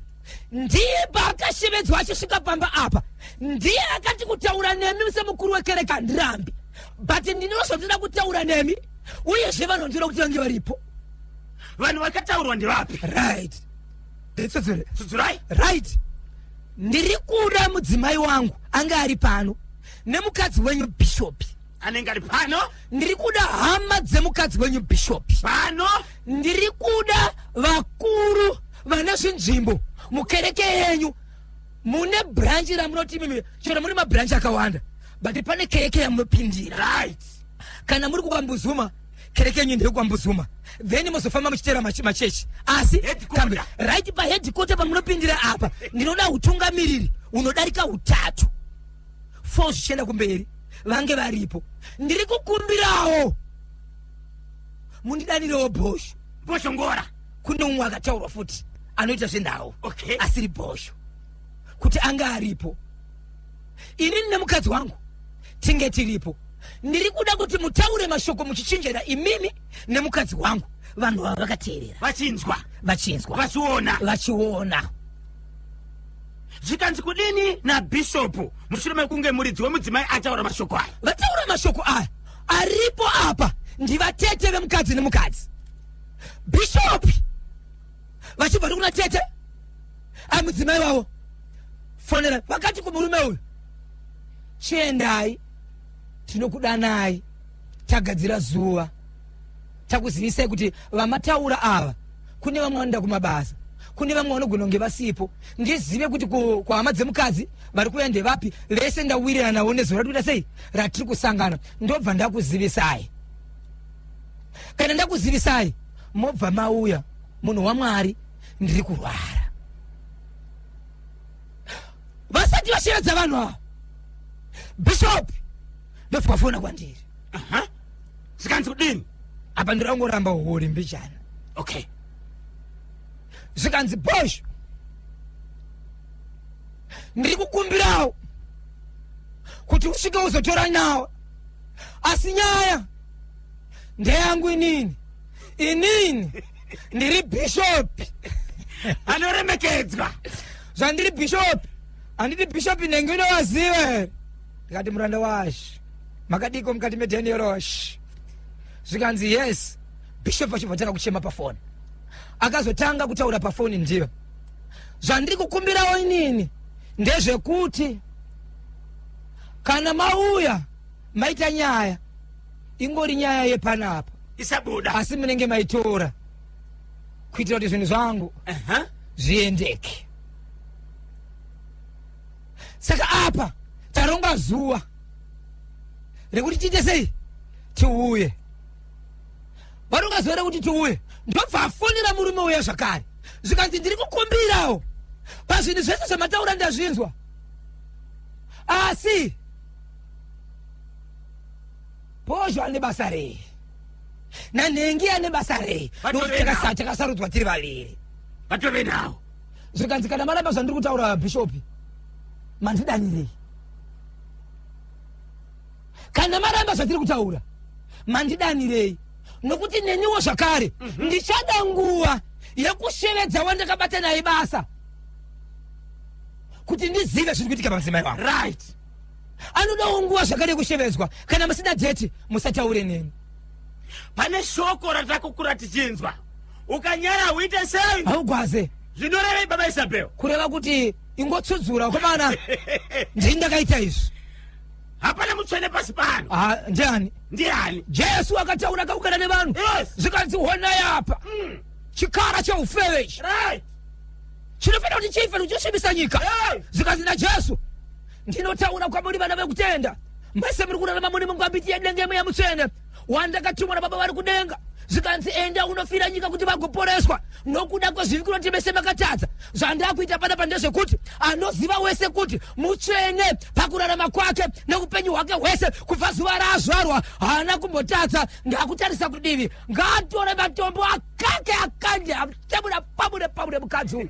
Ndiye paakashevedzwa achisvika pamba apa, ndiye akati, "Kutaura nemi semukuru wekereke handirambi, but ndinozvondida kutaura nemi, uyezve vanhu vandinoda kuti vange varipo." Vanhu vakataurwa ndevapi? Right, nditsudzure. Tsudzurai. Right, ndiri kuda mudzimai wangu anga ari pano nemukadzi wenyu bhishopi. Anenge ari pano. Ndiri kuda hama dzemukadzi wenyu bhishopi pano. Ndiri kuda vakuru vane Mune zvinzvimbo mukereke yenyu, mune branchi ramunoti imimi, chero mune mabranchi akawanda, but pane kereke yamunopindira. Kana muri kuKwambuzuma, kereke yenyu ndeyekuKwambuzuma, then mozofamba muchitera machechi, asi Headquarter. Right, paheadquarter pamunopindira apa, ndinoda utungamiriri hunodarika utatu, 4 zvichienda kumberi, vange varipo. Ndiri kukumbirawo mundidanirewo Bhosho. Bhoshongora. Kune umwe akataurwa futi anoita zvenhau asiri Bhosho, kuti anga aripo. Inini nemukadzi wangu tinge tiripo. Ndiri kuda kuti mutaure mashoko muchichinjera imimi nemukadzi wangu, vanhu ava vakateerera, vachinzwa, vachinzwa, vachiona. Vachiona. Zvikanzi kudini nabhishopu mushure mekunge muridzi wemudzimai ataura mashoko aya? Vataura mashoko aya, aripo apa ndivatete vemukadzi nemukadzi. Bhishopi vachibva kuna tete amudzimai vavo, fonera, vakati kumurume uyu, "Chiendai, tinokudanai, tagadzira zuva, takuzivisai kuti vamataura ava, kune vamwe vanoenda kumabasa, kune vamwe vanogona kunge vasipo. Ndizive kuti kuhama dzemukadzi vari kuuya ndevapi vese. Ndawirirana navo nezuva ratikuita sei, ratiri kusangana. Ndobva ndakuzivisai. Kana ndakuzivisai, mobva mauya. Munhu waMwari, ndiri kurwara." Vasati vashevedza vanhu ava, bishop ndobva vafona kwandiri. Aha. Zvikanzi kudini? Apa ndirangoramba huri mbijana. Zvikanzi, "Bosh, ndiri kukumbirawo kuti usvike uzotora nawo, asi nyaya ndeyangu inini. Inini ndiri bhishopi anoremekedzwa. Zvandiri bhishopi, handiti bhishopi nenge inovaziva here?" Ndikati, "Muranda washe, makadiko mukati medhenirosh?" Zvikanzi, "Yes." Bishop vachibva tanga kuchema pafoni. Akazotanga kutaura pafoni, "Ndiyo zvandiri kukumbirawo inini, ndezvekuti kana mauya maita nyaya, ingori nyaya yepanapa, isabuda, asi munenge maitora kuitira kuti zvinhu zvangu zviendeke. Saka apa taronga zuva rekuti tiite sei, tiuye." Varonga zuva rekuti tiuye. Ndobva afonera murume uya zvakare, zvikanzi, "Ndiri kukumbirawo, pazvinhu zvese zvamataura ndazvinzwa, asi Bhozho ane basa rei nanhengi ane basa rei?" Vatove Nokuti nawo. takasarudzwa tiri vaviri. Vatove nawo. Zvikanzi, "Kana maramba zvandiri kutaura, bhishopi, mandidanirei? Kana maramba zvatiri kutaura, mandidanirei? Nokuti neniwo zvakare ndichada nguva yekushevedza wandakabata naye basa kuti ndizive zviri kuitika pamudzimai wangu. Anodawo nguva zvakare yekushevedzwa. Kana musina date, musataure neni." Pane shoko ratakukura tichinzwa, ukanyara uite sei? Haugwaze. Zvinorevei, baba Isabel? Kureva kuti ingotsudzura, komana, ndini ndakaita izvi. Hapana mutsvene pasi pano. Ah, ndiani? Ndiani? Jesu akataura akaungana nevanhu. Zvikanzi, "Honai apa chikara cheufeve ichi chinofanira kuti chife, kuchisvibisa nyika." Zvikanzi naJesu, "Ndinotaura kwamuri vana vekutenda mese muri kurarama muri mungwambiti yedenga yeMweya Mutsvene wandakatumwa nababa vari kudenga." Zvikanzi, "Enda unofira nyika kuti vagoporeswa nokuda kwezvivi, kunoti mese makatadza. Zvandakuita panapa ndezvekuti anoziva wese kuti mutsvene pakurarama kwake neupenyu hwake hwese kubva zuva raazvarwa haana kumbotadza, ngakutarisa kudivi, ngaatore matombo akake akande atemura pabude pabude mukadzi uyu."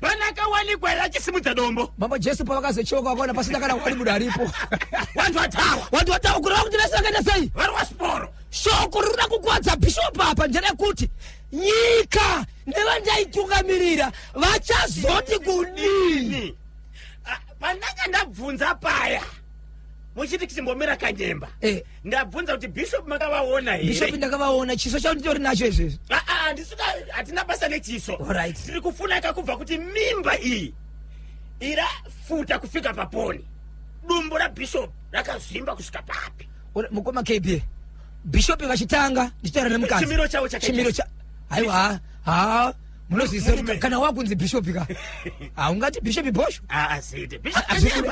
Pana akawanikwa here achisimudza dombo? Mambo Jesu pavakazochoka, vakaona pasina kana wani munhu aripo. Vanhu vatawa. Vanhu vatawa, kureva kuti vese vakaita sei? Vari wasiporo. Shoko riri kuda kukwadza bhishopu apa nderekuti nyika nevandaitungamirira vachazoti kudini? Ah, pandanga ndabvunza paya muchiti tichimbomira kanyemba, ndabvunza kuti bishop makavaona Bhishopi here? Ndakavaona, chiso chavo nditori nacho izvezvi. Ah, ah, hatina basa nechiso. Tiri kufunaka kubva kuti mimba iyi irafuta kufika paponi, dumbu rabishop rakazvimba kusvika papi? Mukoma KB, bhishopi vachitanga ndichitaura nemukadzi, Chimiro chavo chakaita chimiro cha, haiwa, ha. Munozviziva kuti kana wakunzi bhishopi ka, haungati bhishopi Bhosho. Asite.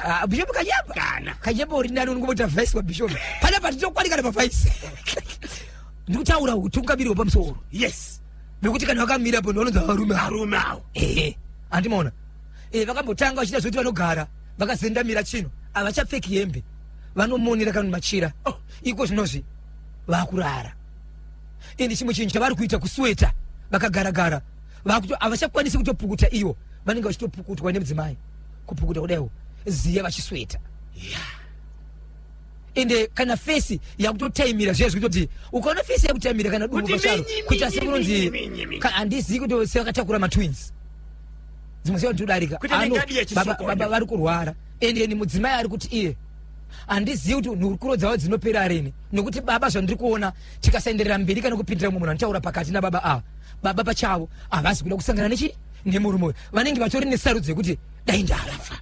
Ah, bhishopi Kanyamba. Kana. Kanyamba uri nani, unongoita vice wabhishopi pana patitokwani kana pavice. Ndikutaura utungamiri hwepamusoro. Nekuti kana vakamira po, ndovanonzi varume avo. Varume avo. Ehe, handimaona e, vakambotanga vachiita zvekuti vanogara vakazendamira chino, havachapfeki hembe, vanomonera kana machira. Oh. Iko zvinozvi vakurara, ende chimwe chinhu chavari kuita kusweta vakagaragara, havachakwanisi kutopukuta ivo, vanenge vachitopukutwa nemudzimai, kupukuta kudaiwo ziya vachisweta. Ende kana face yakutotaimira zviya zvekutoti ukaona face yakutaimira kana dumbu Kuti pacharo minyi, kuita minyi, sekunonzi minyi, minyi, minyi. Handizivi kuti sevakatakura matwins, dzimwe ziva nditodarika. Kuita nengabi yechisokonyo. Baba vari kurwara, ende ni mudzimai ari kuti iye handizivi kuti nhurukuro dzavo dzinopera rini, nekuti baba zvandiri kuona, tikasaenderera mberi kana kupindira mumwe munhu anotaura pakati nababa ava, baba pachavo havasi kuda kusangana nechi nemurume uyu, vanenge vatori nesarudzo yekuti dai ndafa.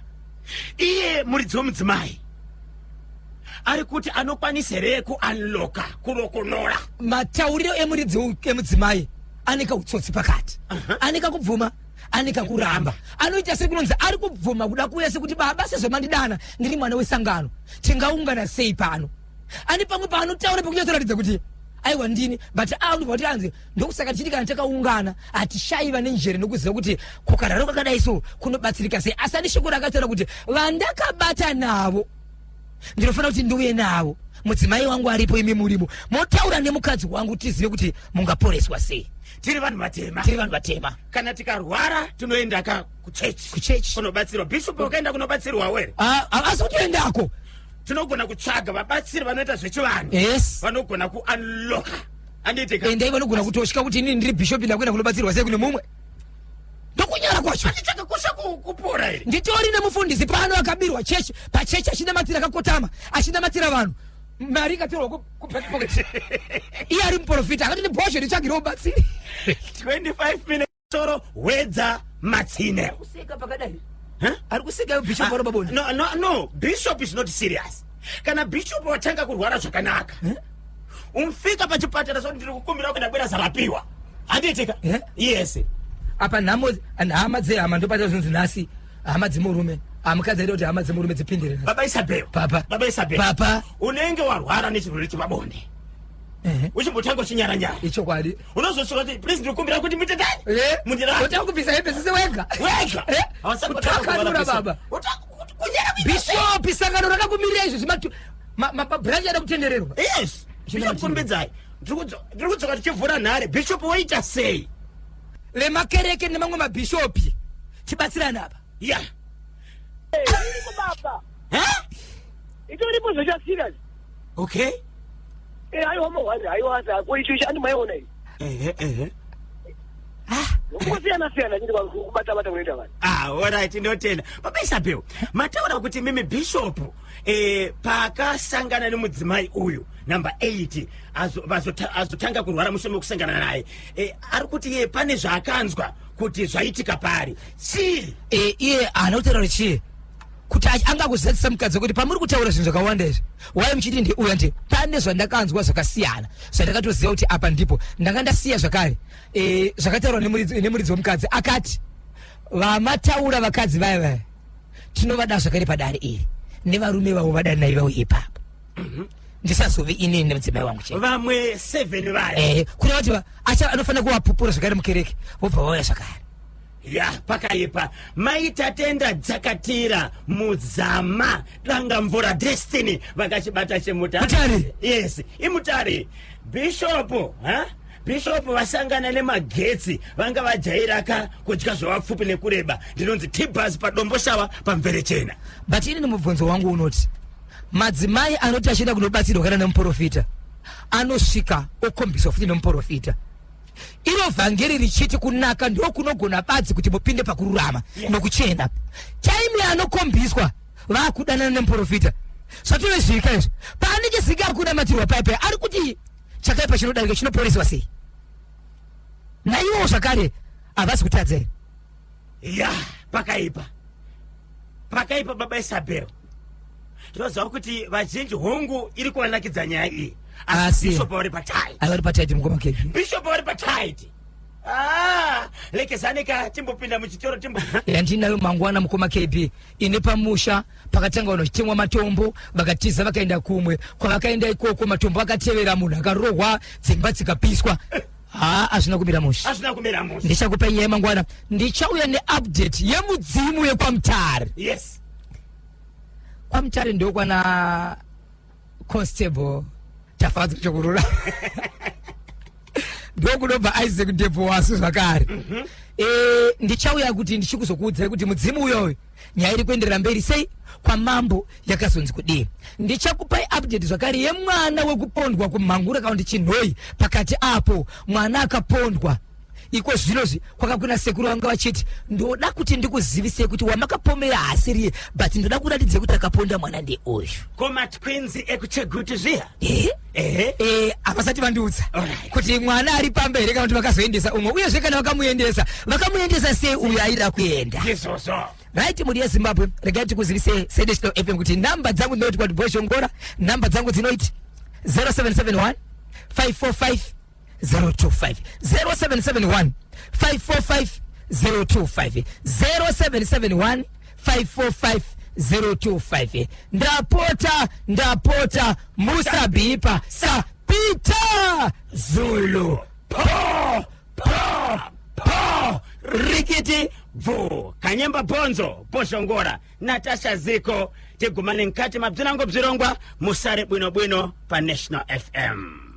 Iye muridzi wemudzimai ari kuti anokwanisa here kuunlocka, kurokonora? Matauriro emuridzi emudzimai ane kautsotsi pakati, ane kakubvuma, ane kakuramba. Anoita sekunonzi ari kubvuma kuda kuuya, sekuti baba, sezvamandidana, ndiri mwana wesangano, tingaungana sei pano? Ane pamwe paanotaura pekunyatsoratidza kuti aiwa, ndini, but anobva kuti anzi ndokusaka tichiti kana takaungana hatishayi vane njere nokuziva kuti kukararo kakadai so kunobatsirika sei. Asi ane shoko rakataura kuti vandakabata navo ndinofanira kuti ndiuye navo, mudzimai wangu aripo, imi murimo, motaura nemukadzi wangu tizive kuti mungaporeswa sei. Tiri vanhu vatema. Tiri vanhu vatema. Kana tikarwara tinoenda ka kuchechi. Kuchechi. Kunobatsirwa. Bishop wakaenda kunobatsirwa were? Ah, ah, asi kutoendako. Tinogona kutsvaga vabatsiri vanoita zvechivanhu. Vanogona kuunlocka, andiitika? Endai, vanogona kutosvika kuti inini ndiri bhishopi, ndakuenda kunobatsirwa sei kune mumwe? Ndokunyara kwacho. Chakakosha kupora here? Nditori nemufundisi pano akabirwa chechi, pachechi achinamatira akakotama, achinamatira vanhu, mari ikatorwa ku back pocket. Iye ari muprofita, akati ndibhosho nditsvagire ubatsiri. 25 minutes soro wedza matsine. Kuseka pakadai. Huh? Ari kuseka bishop vari baboni. No, bishop is not serious. Kana bishop watanga kurwara zvakanaka, umfika pachipatara soti ndiri kukumbira kuenda bwera zarapiwa, handiitika? Eh? Yes. Apa nhamo, hama dzehama, ndopata zvinonzi nhasi hama dzemurume, hamukadzi aida kuti hama dzemurume dzipindire nhasi. Baba Isabel. Papa. Baba Isabel. Papa. Unenge warwara nechirwere chepabonde, uchimbotanga uchinyaranyara. Ichokwadi. Unozosvika kuti please, ndiri kukumbira kuti muite tani. Eh? Mundirapa. Otanga kubvisa hembe sise wega. Wega. Eh? Hausakutanga Kutakanura kuvarapisa. baba. Kunyara kuita sei? Bhishopi, sangano rakakumirira izvo, mabranch ada kutendererwa. Yes. Bishop Kurumbidzai, ndiri kudzoka tichivhura nhare. Bishop woita sei? Vemakereke nemamwe mabhishopi, tibatsirane apa. Ya. Iriko baba. Ha? Itoripo zvacha serious. Eh, aiwa mahwari, aiwa ko icho ichi andimaiona iyi. Ehe ehe. Kusiyana siyana chiti kubata bata kunoita vanhu. Ah, alright, ndinotenda. Baba Isabel, mataura kuti mimi bishop paakasangana nemudzimai uyu number 8 azotanga kurwara mushure mekusangana naye, ari kuti iye pane zvaakanzwa kuti zvaitika pari chii? E, iye haana kutaura kuti chii, kuti angakuzadzisa mukadzi kuti pamuri kutaura zvinhu zvakawanda izvi, wai muchiti ndeuya ndi pane zvandakanzwa zvakasiyana zvandakatoziva kuti apa ndipo ndanga ndasiya zvakare. E, zvakataurwa nemuridzi wemukadzi akati vamataura vakadzi vaya vaya tinovada zvakare padare iri nevarume vavo vadanai vavo ipapo, ndisazove inini nemudzimai wangu chete. Vamwe 7 vaya. Eh, kureva kuti anofanira kuvapupura zvakare mukereke, vobva vauya zvakare. Ya, pakaipa. Maitatenda Dzakatira Muzama Danga Mvura Destiny vakachibata chemutare. Mutare? Yes, imutare. Bishop, ha? Bishop vasangana nemagetsi, vanga vajairaka kudya zvavapfupi nekureba. Ndinonzi Tibas paDomboshawa pamverechena. But ini mubvunzo wangu unoti madzimai anoti achienda kunobatsirwa kana nemuprofita, anosvika okombiswa futi nemuprofita, iro vhangeri richiti kunaka ndokunogona badzi kuti mupinde pakururama nokuchena. Time yaanokombiswa vakudanana nemuprofita, zvatovezvika izvi, paanenge zika ari kunamatirwa paipai, ari kuti chakaipa chinodarika chinoporeswa sei? Naivowo zvakare havasi kutadza here? Ya, pakaipa, pakaipa. Baba Isabel, tinoziva kuti vazhinji hongu iri kuvanakidza nyaya iyi, asi Asi- bishop vari patight. Ai, vari patight, mukoma Kevi. Bishop vari patight. Ah, lekezanika timbopinda muchitoro timbo Yandinayo mangwana, mukoma KB, ine pamusha pakatanga vanhu vachitemwa matombo, vakatiza vakaenda kumwe kwavakaenda. Ikoko matombo akatevera, munhu akarohwa, dzimba dzikapiswa. Ha, hazvina kumira mushe. Hazvina kumira mushe. Ndichakupa nyaya mangwana, ndichauya neupdate yemudzimu yekwaMutare. KwaMutare ndokwana Constable Tafadzwa Chokurura, ndokunobva Isaac Ndebvo wasu zvakare. Ndichauya kuti ndichikuzokuudzai kuti mudzimu uyoyo nyaya iri kuenderera mberi sei, kwamambo yakazonzi kudii. Ndichakupai update zvakare yemwana wekupondwa kuMhangura kana kuti Chinhoi. Pakati apo mwana akapondwa iko zvinozvi kwakakuna sekuru vanga vachiti, "Ndoda kuti ndikuzivisei kuti wamakapomera haasiriye, but ndoda kuratidze kuti akaponda mwana ndeuyu." Ko matwins ekuCheguti zviya? Eh? Ehe. Havasati vandiudza kuti mwana ari pamba here kana kuti vakazoendesa umwe, uyezve kana vakamuendesa, vakamuendesa sei uyo aida kuenda. Izvozvo. Right, mhuri yeZimbabwe, regai tikuzivise seNational FM kuti namba dzangu dzinoti kwati Boshongora, namba dzangu dzinoti 0771 545 025, 0771 545 025, 0771 545 025. Ndapota, ndapota, musabhipa saPeter Zulu. Po po po, rikiti bvu, Kanyemba Bhonzo, Boshongora, Natasha Ziko. Tigumane mkati mabzinango bzirongwa. Musare bwino bwino pa National FM.